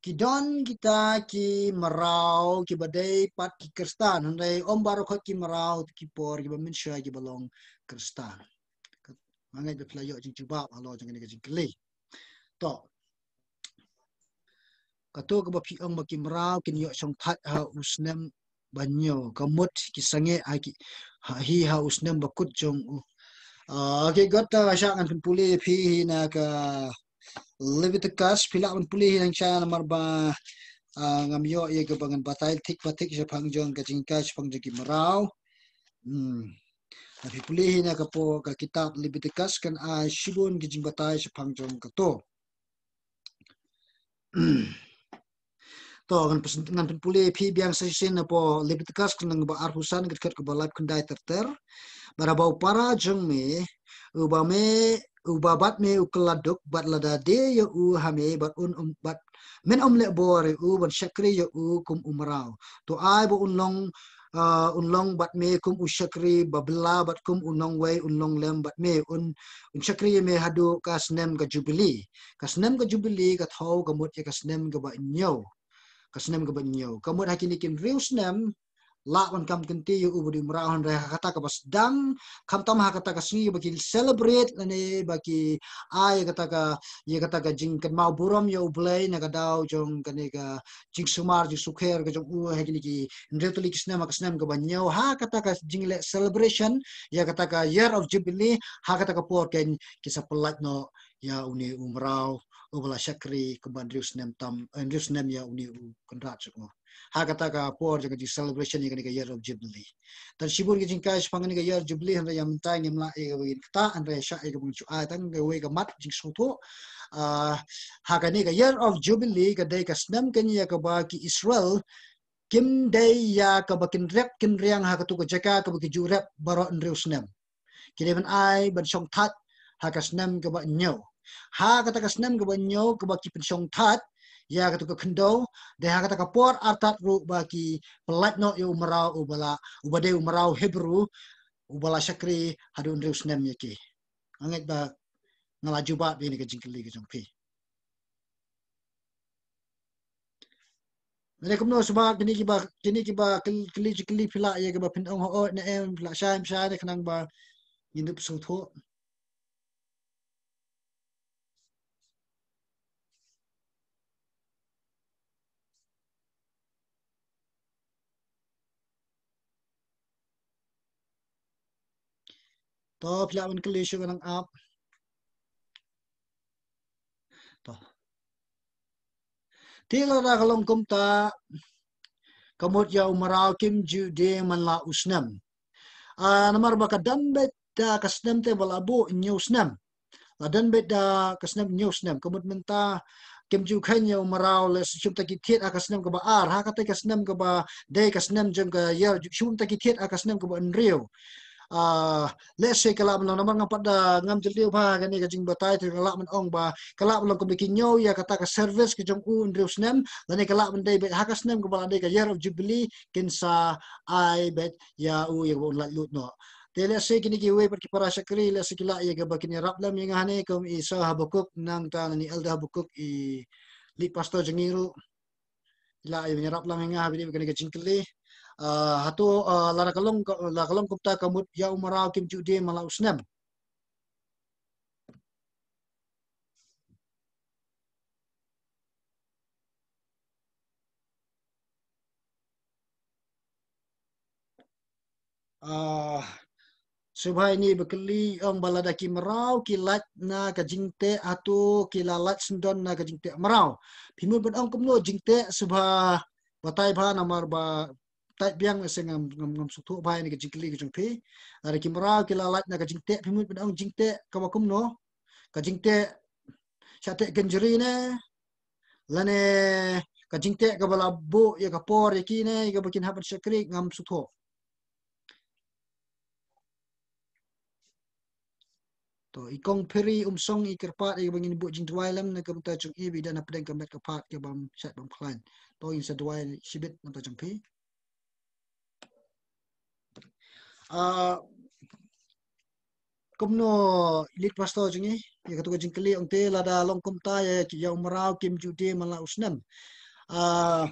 Ki don kita ki mraw kiba dei pat ki Khristan, hynrei ym baroh khoit ki mraw, ki por kiba mynshuwa kiba long Khristan. Nga ngeit ba phi la ïoh jingjubab halor jong kane ka jingkylli. To. Kato kaba phi ong ba ki mraw kin ïoh shongthait ha u snem ba hynñiew, ka mut ki sangeh ha ki, ha, hi ha u snem ba kut jong u. Ah, okay, got, ah, sha ngan pynpule phi hi na ka Leviticus, phi lah ban pule hi na sha namar ba, ah, ngam ïoh ïa kaba ngan batai thik ba thik shaphang jong ka jinghikai shaphang jong ki mraw. Hmm. Phi pule hi na ka por ka kitab Leviticus kan ai shibun ki jingbatai shaphang jong kato. To, ngan pyn-, ngan pynpule phi biang sa shisien na por Leviticus ka lynnong ba arphew san ka dkhot kaba laiphew khyndai ter ter. Bad haba u para jong me, uba me, uba bad me u kylla duk, bad lada die ïa u ha me, bad un, um, bad men ym leh bor ïa u ban shakri ïa u kum u mraw, to ai ba un long, ah, un long bad me kum u shakri babylla bad kum u nongwei un long lem bad me, un, un shakri ïa me haduh ka snem ka Jubili. Ka snem ka Jubili ka thew ka mut ïa ka snem kaba hynñiew. Ka snem kaba hynñiew. Ka mut ha kine ki hynriew snem, lah ban kam kynti ïa u ba dei u mraw, hynrei ha kata kaba sdang, khamtam ha kata ka sngi ba ki celebrate lane ba ki ai ïa kata ka, ïa kata ka jingkynmaw burom ïa U Blei na ka daw jong kane ka jingsumar jingsukher ka jong u ha kine ki hynriew tylli ki snem, ha ka snem kaba hynñiew, ha kata ka jingleh celebration ïa kata ka Year of Jubilee, ha kata ka por kein ki sa pyllait noh ïa une u mraw uba la shakri kumba hynriew snem tam, eh, hynriew snem ïa une u kynrad jong u. Ha kata ka por jong ka jing celebration ïa kane ka Year of Jubilee. Te shibun ki jinghikai shaphang kane ka Year of Jubilee, hynrei ïa mynta ngim lah ïa kaba ngin ktah, hynrei sha ïa kaba ngin shu ai tang kawei ka mat jingsngewthuh. Ah, ha kane ka Year of Jubilee ka dei ka snem kane ïa kaba ki Israel kim dei ïa kaba kin rep kin riang ha katu ka jaka kaba ki ju rep baroh hynriew snem. Ki dei ban ai ban shongthait ha ka snem kaba hynñiew. Ha kata ka snem kaba hynñiew kaba ki pynshongthait ïa katu ka khyndew, dei ha kata ka por artat ruh ba ki pyllait noh ïa u mraw uba la, uba dei u mraw Hebru uba la shakri haduh hynriew snem ïa ki. Nga ngeit ba nga la jubab ïa kane ka jingkylli ka jong phi. Lane kumno shuwa kine kiba, kine kiba kyl-, kylli jingkylli phi lah ïa kaba phin ong hooid ne em, phi lah shai em shai ne, khnang ba ngin ïoh sngewthuh. To, phi lah ban kylli shuh, nga nang ap. To. Te lada ka long kumta, ka mut ïa u mraw kim ju die man la u snem. Ah, namar ba ka dang beit da ka snem te ba la buh hynñiew snem. La don beit da ka snem hynñiew snem, ka mut mynta kim ju kheiñ ïa u mraw lehse shim ta ki thied ha ka snem kaba ar, ha kata ka snem kaba dei ka snem jong ka ïar ju shim ta ki thied ha ka snem kaba hynriew. Ah, lehse ka lah ban long, namar ngam pat da, ngam jylliew bha ha kane ka jingbatai, te ka lah ban ong ba ka lah ban long kumba ki ñiew ïa kata ka service ka jong u hynriew snem, lane ka lah ban dei beit ha ka snem kaba la dei ka Year of Jubilee, kin sa ai beit ïa u ïa kaba un lait lut noh. Te lehse kine kiwei pat ki para shakri lehse ki lah ïa kaba kin ïarap lem ïa nga hangne, kum i Sir Habakuk nangta lane Elder Habakuk, i lead pastor jong ngi ruh. Ki lah ïa ban ïarap lem ïa nga ha ba ïadei bad kane ka jingkylli. Ah, hato, ah, lada ka long ka, lada ka long kumta ka mut ïa u mraw kim ju die man la u snem. Ah, sngewbha ïa ini ba kylli, ong ba lada ki mraw ki lait na ka jingteh, hato ki la lait syndon na ka jingteh mraw? Phi mut ban ong kumno jingteh, sngewbha batai bha namar ba tai biang se ngam, ngam, ngam sngewthuh bha ïa kane ka jingkylli ka jong phi. Lada ki mraw ki la lait na ka jingteh, phi mut ban ong jingteh kaba kumno? Ka jingteh shah teh kynjri ne, lane ka jingteh kaba la buh ïa ka por ïa ki ne, ïa kaba kin hap ban shakri, ngam sngewthuh. To, i kong Phiri Umsong i kyrpad ïa kaba ngin buh jingduwai lem na ka bynta jong i ba i don hapdeng ka met ka phad kaba ym shait bym khlaiñ. To, ngin sa duwai shibit na ka bynta jong phi. Ah, kumno, lead pastor jong ngi, ïa kato ka jingkylli, ong te lada long kumta ïa, ïa u mraw kim ju die man la u snem. Ah,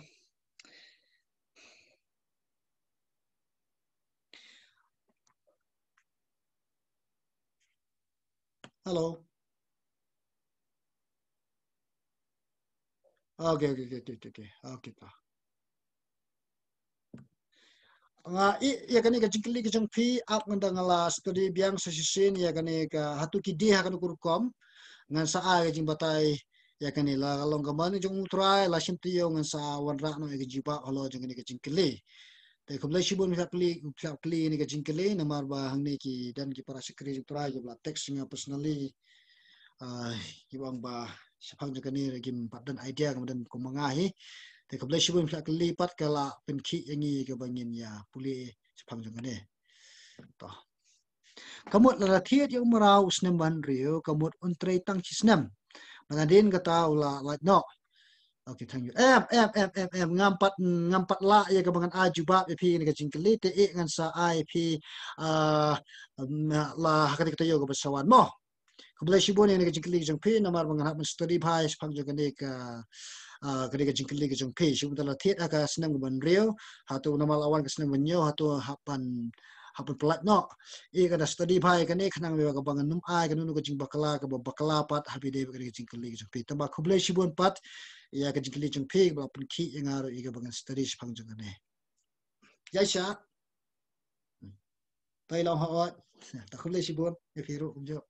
hello. Okay, okay, okay, okay, okay. Okay, ta. Nga i, ïa kane ka jingkylli ka jong phi, ap ngan da nga la study biang sa shisien ïa kane ka, hato ki die ha kano ka rukom. Ngan sa ai ka jingbatai ïa kane, la ka long ka mon jong U Trai, la shim taïew ngan sa wanrah noh ïa ka jubab halor jong kane ka jingkylli. Te khublei shibun phi la kylli, phi la kylli ïa kane ka jingkylli, namar ba hangne ki don ki para shakri jong U Trai kiba la text ïa nga personally. Ah, kiba ong ba shaphang jong kane ruh kim pat don idea, kam don kum ma nga hi. Te khublei shibun phi la kylli pat, ka la pynkhih ïa ngi kaba ngin ïa pule shaphang jong kane. To. Ka mut lada thied ïa u mraw u snem ba hynriew, ka mut un trei tang shi snem. Bad hadien kata u la lait noh. Okay, thank you. Em, em, em, em, em, ngam pat, ngam pat lah ïa kaba ngan ai jubab ïa phi ïa kane ka jingkylli, te ïa ngan sa ai ïa phi, ah, em, la ha kata ka taïew kaba sa wan mo. Khublei shibun ïa kane ka jingkylli ka jong phi, namar ba ngan hap ban study bha shaphang jong kane ka, ah, kane ka jingkylli ka jong phi. Shibun, lada thied ha ka snem kaba hynriew, hato namar la wan ka snem ba hynñiew, hato hap ban, hap ban pyllait noh. Ïa, ngan da study bha ïa kane khnang ba kaba ngan nym ai kano kano ka jingbakla kaba bakla pat ha ba ïadei bad kane ka jingkylli ka jong phi. Tangba khublei shibun pat ïa ka jingkylli jong phi, kaba la pynkhih ïa nga ruh ïa kaba ngan study shaphang jong kane. Ïa sha. Tai long ha ot. Ta khublei shibun ïa phi ruh kumjuh.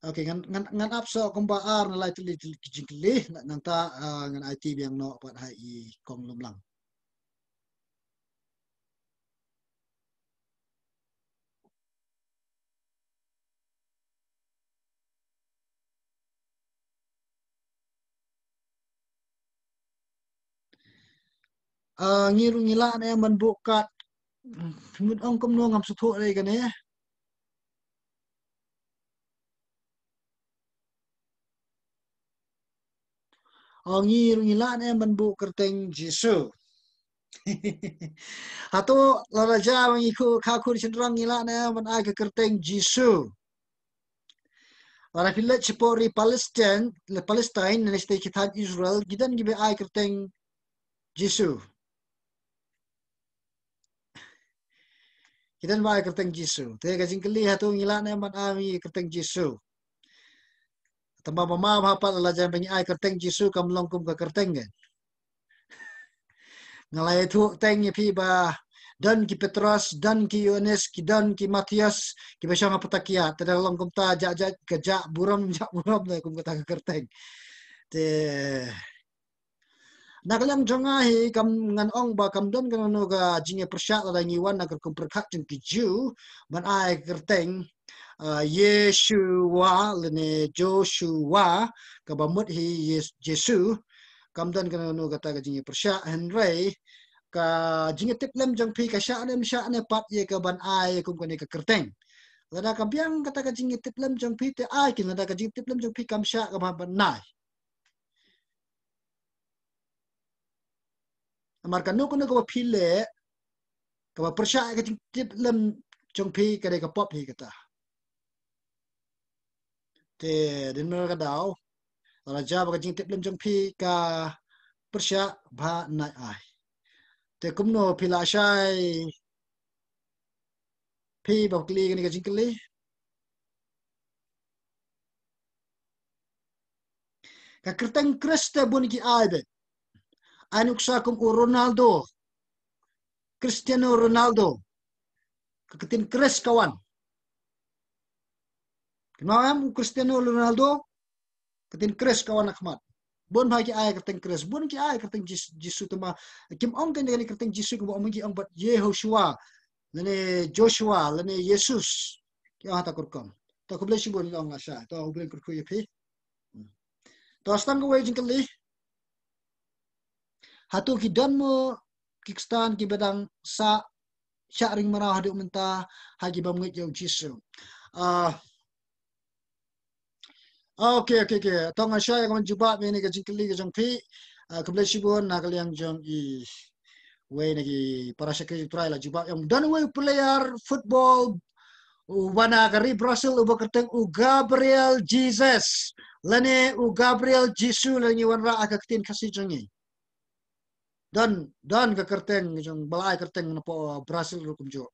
Okay, ngan, ngan, ngan ap shuh kumba ar ne lai tylli tylli ki jingkylli, na-, nangta, ah, ngan aiti biang noh pat ha i kong Lumlang. Ah, ngi ruh ngi lah ne em ban buh kat. Mut ong kumno, ngam sngewthuh re kane. Oh, ngi ruh ngi lah ne em ban buh kyrteng Jisu. Hato lada jia ba ngi kha khun shynrang, ngi lah ne em ban ai ka kyrteng Jisu? Lada phi leit shapoh ri Palestine, Palestine, ne shatei ki thaiñ Israel, ki don kiba ai kyrteng Jisu. Ki don ba ai kyrteng Jisu. Te ka jingkylli, hato ngi lah ne em ban ai kyrteng Jisu? Tangba ma, ma, ma pat la jan ba ngi ai kyrteng Jisu kam long kum ka kyrteng kein. Nga la ïathuh teng ïa phi ba don ki Petros, don ki Ïoannis, ki don ki Mathaios, kiba shong ha pyrthei, te da long kumta, jah jah ka jah burom, jah burom da kum kata ka kyrteng. Te Na ka liang jong nga hi kam ngan ong ba kam don kano kano ka jingïapyrshah lada ngi wan na ka rukom pyrkhat jong ki Jiw ban ai kyrteng, ah, Yeshua lane Joshua, kaba mut hi Yes-, Jisu. Kam don kano kano kata ka jingïapyrshah, hynrei ka jingïatiplem jong phi ka shah ne ym shah ne pat ïa ka ban ai kum kane ka kyrteng. Lada ka biang kata ka jingïatiplem jong phi te ai kin, lada ka jingïatiplem jong phi kam shah, ka bha ban ai. Namar kano kano kaba phi leh kaba pyrshah ïa ka jingïatiplem jong phi ka dei ka pop hi kata. Te dei namar ka daw, lada jia ba ka jingïatiplem jong phi ka pyrshah, bha nai ai. Te kumno phi la shai, phi ba kylli kane ka jingkylli? Ka kyrteng Khrist te bun ki ai beit. Ai nuksa kum u Ronaldo, Cristiano Ronaldo, ka ktien Khrist ka wan. Kynmaw em, u Cristiano Ronaldo, ka ktien Khrist ka wan ha khmat. Bun bha ki ai kyrteng Khrist, bun ki ai kyrteng Jis-, Jisu, tangba kim ong kane ka kyrteng Jisu, kumba ong ki ong bad Yehoshua lane Joshua lane Jesus. Ki ong ha kata ka rukom. To khublei shibun, ong la shai. To U Blei un kyrkhu ïa phi. Hmm. To sa tang kawei jingkylli. Hato ki don mo ki Khristan kiba dang sah shah ring mraw haduh mynta ha ki bym ngeit ïa u Jisu? Ah, okay, okay, okay. To nga shah ïa ka ban jubab ïa kane ka jingkylli ka jong phi. Ah, khublei shibun na ka liang jong i wei na ki para shakri U Trai la jubab, ïa, don uwei u player football uba na ka ri Brazil uba kyrteng u Gabriel Jesus lane u Gabriel Jisu lane ngi wanrah ha ka ktien Khasi jong ngi. Don, don ka kyrteng jong, ba la ai kyrteng na pdeng Brazil ruh kumjuh.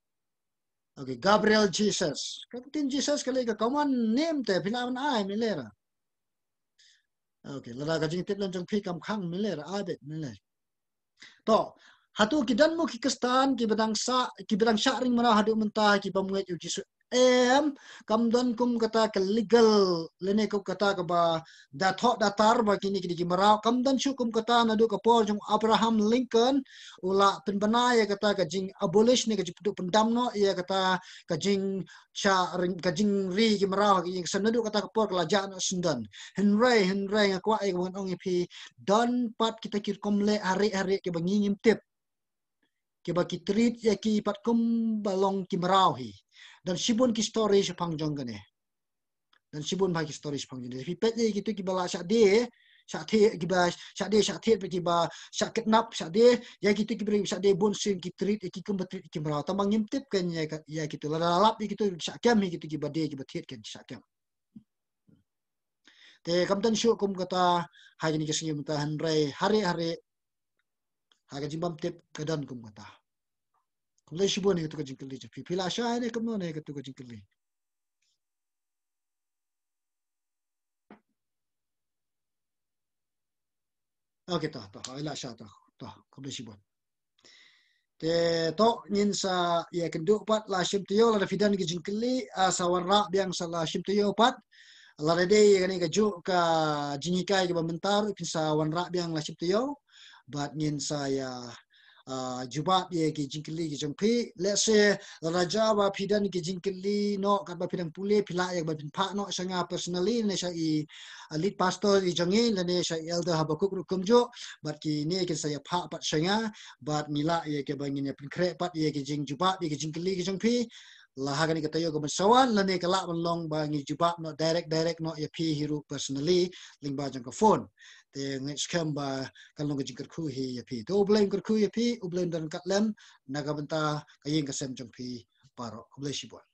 Okay, Gabriel Jesus. Ka ktien Jesus ka lei ka common name te, phi lah ban ai, mynta lei ra. Okay, lada ka jingtip lem jong phi kam khang, mynta lei ra, ai beit, mynta lei. To, hato ki don mo ki Khristan kiba dang sah, kiba dang shah ring mraw haduh mynta ki bym ngeit ïa u Jisu? Em, kam don kum kata ka legal lane kum kata kaba da thoh da tar ba kine ki dei ki mraw. Kam don shuh kum kata naduh ka por jong Abraham Lincoln u la pynbna ïa kata ka jing abolish ne ka jingpynduh pyndam noh ïa kata ka jingshah ring, ka jingri ki mraw ha ka ïing ka sem. Naduh kata ka por ka la jah noh shisyndon. Hynrei, hynrei nga kwah ïa ka ban ong ïa phi, don pat kita ki rukom leh harieh harieh kiba ngi ngim tip, kiba ki treat ïa ki pat kumba long ki mraw hi. Don shibun ki story shaphang jong kane. Don shibun bha ki story shaphang jong kane. Phi peit ïa kitu kiba la shah die shah thied, kiba shah die shah thied, kiba shah kidnap shah die, ïa kitu kiba shah die bun sien ki treat ïa ki kumba treat ïa ki mraw. Tangba ngim tip kein ïa ka, ïa kitu. Lada lap ïa kitu shah kem hi, kitu kiba die kiba thied kein shah kem. Te kam don shuh kum kata ha kine ki sngi mynta, hynrei harieh harieh ha ka jingbymtip ka don kum kata. Khublei shibun ïa katu ka jingkylli jong phi. Phi la shai ne kumno ne katu ka jingkylli? Okay, to, to, ai la shai, to, to, khublei shibun. Te to ngin sa ïakynduh pat la shim taïew, lada phi don ki jingkylli, ah, sa wanrah biang sa la shim taïew pat. Lada dei ïa kane kajuh ka jinghikai kaba mynta ruh phin sa wanrah biang la shim taïew. Bad ngin sa ïa, ah, jubab ïa ki jingkylli ki jong phi. Let's say, lada jia ba phi don ki jingkylli noh katba phi dang pule, phi lah ïa ba phin phah noh sha nga personally ne sha i, ah, lead pastor i jong ngi lane sha i Elder Habakkuk ruh kumjuh. Bad kine kin sa ïa phah pat sha nga. Bad ngi lah ïa kiba ngin ïa pynkhreh pat ïa ki jingjubab ïa ki jingkylli ki jong phi. La ha kane ka taïew ka ban sa wan lane ka lah ban long ba ngi jubab noh direct direct noh ïa phi hi ruh personally lyngba jong ka phone. Te nga ngeit skhem ba kan long ka jingkyrkhu hi ïa phi. Te U Blei un kyrkhu ïa phi, U Blei un don ryngkat lem na ka bynta ka ïing ka sem jong phi baroh. Khublei shibun.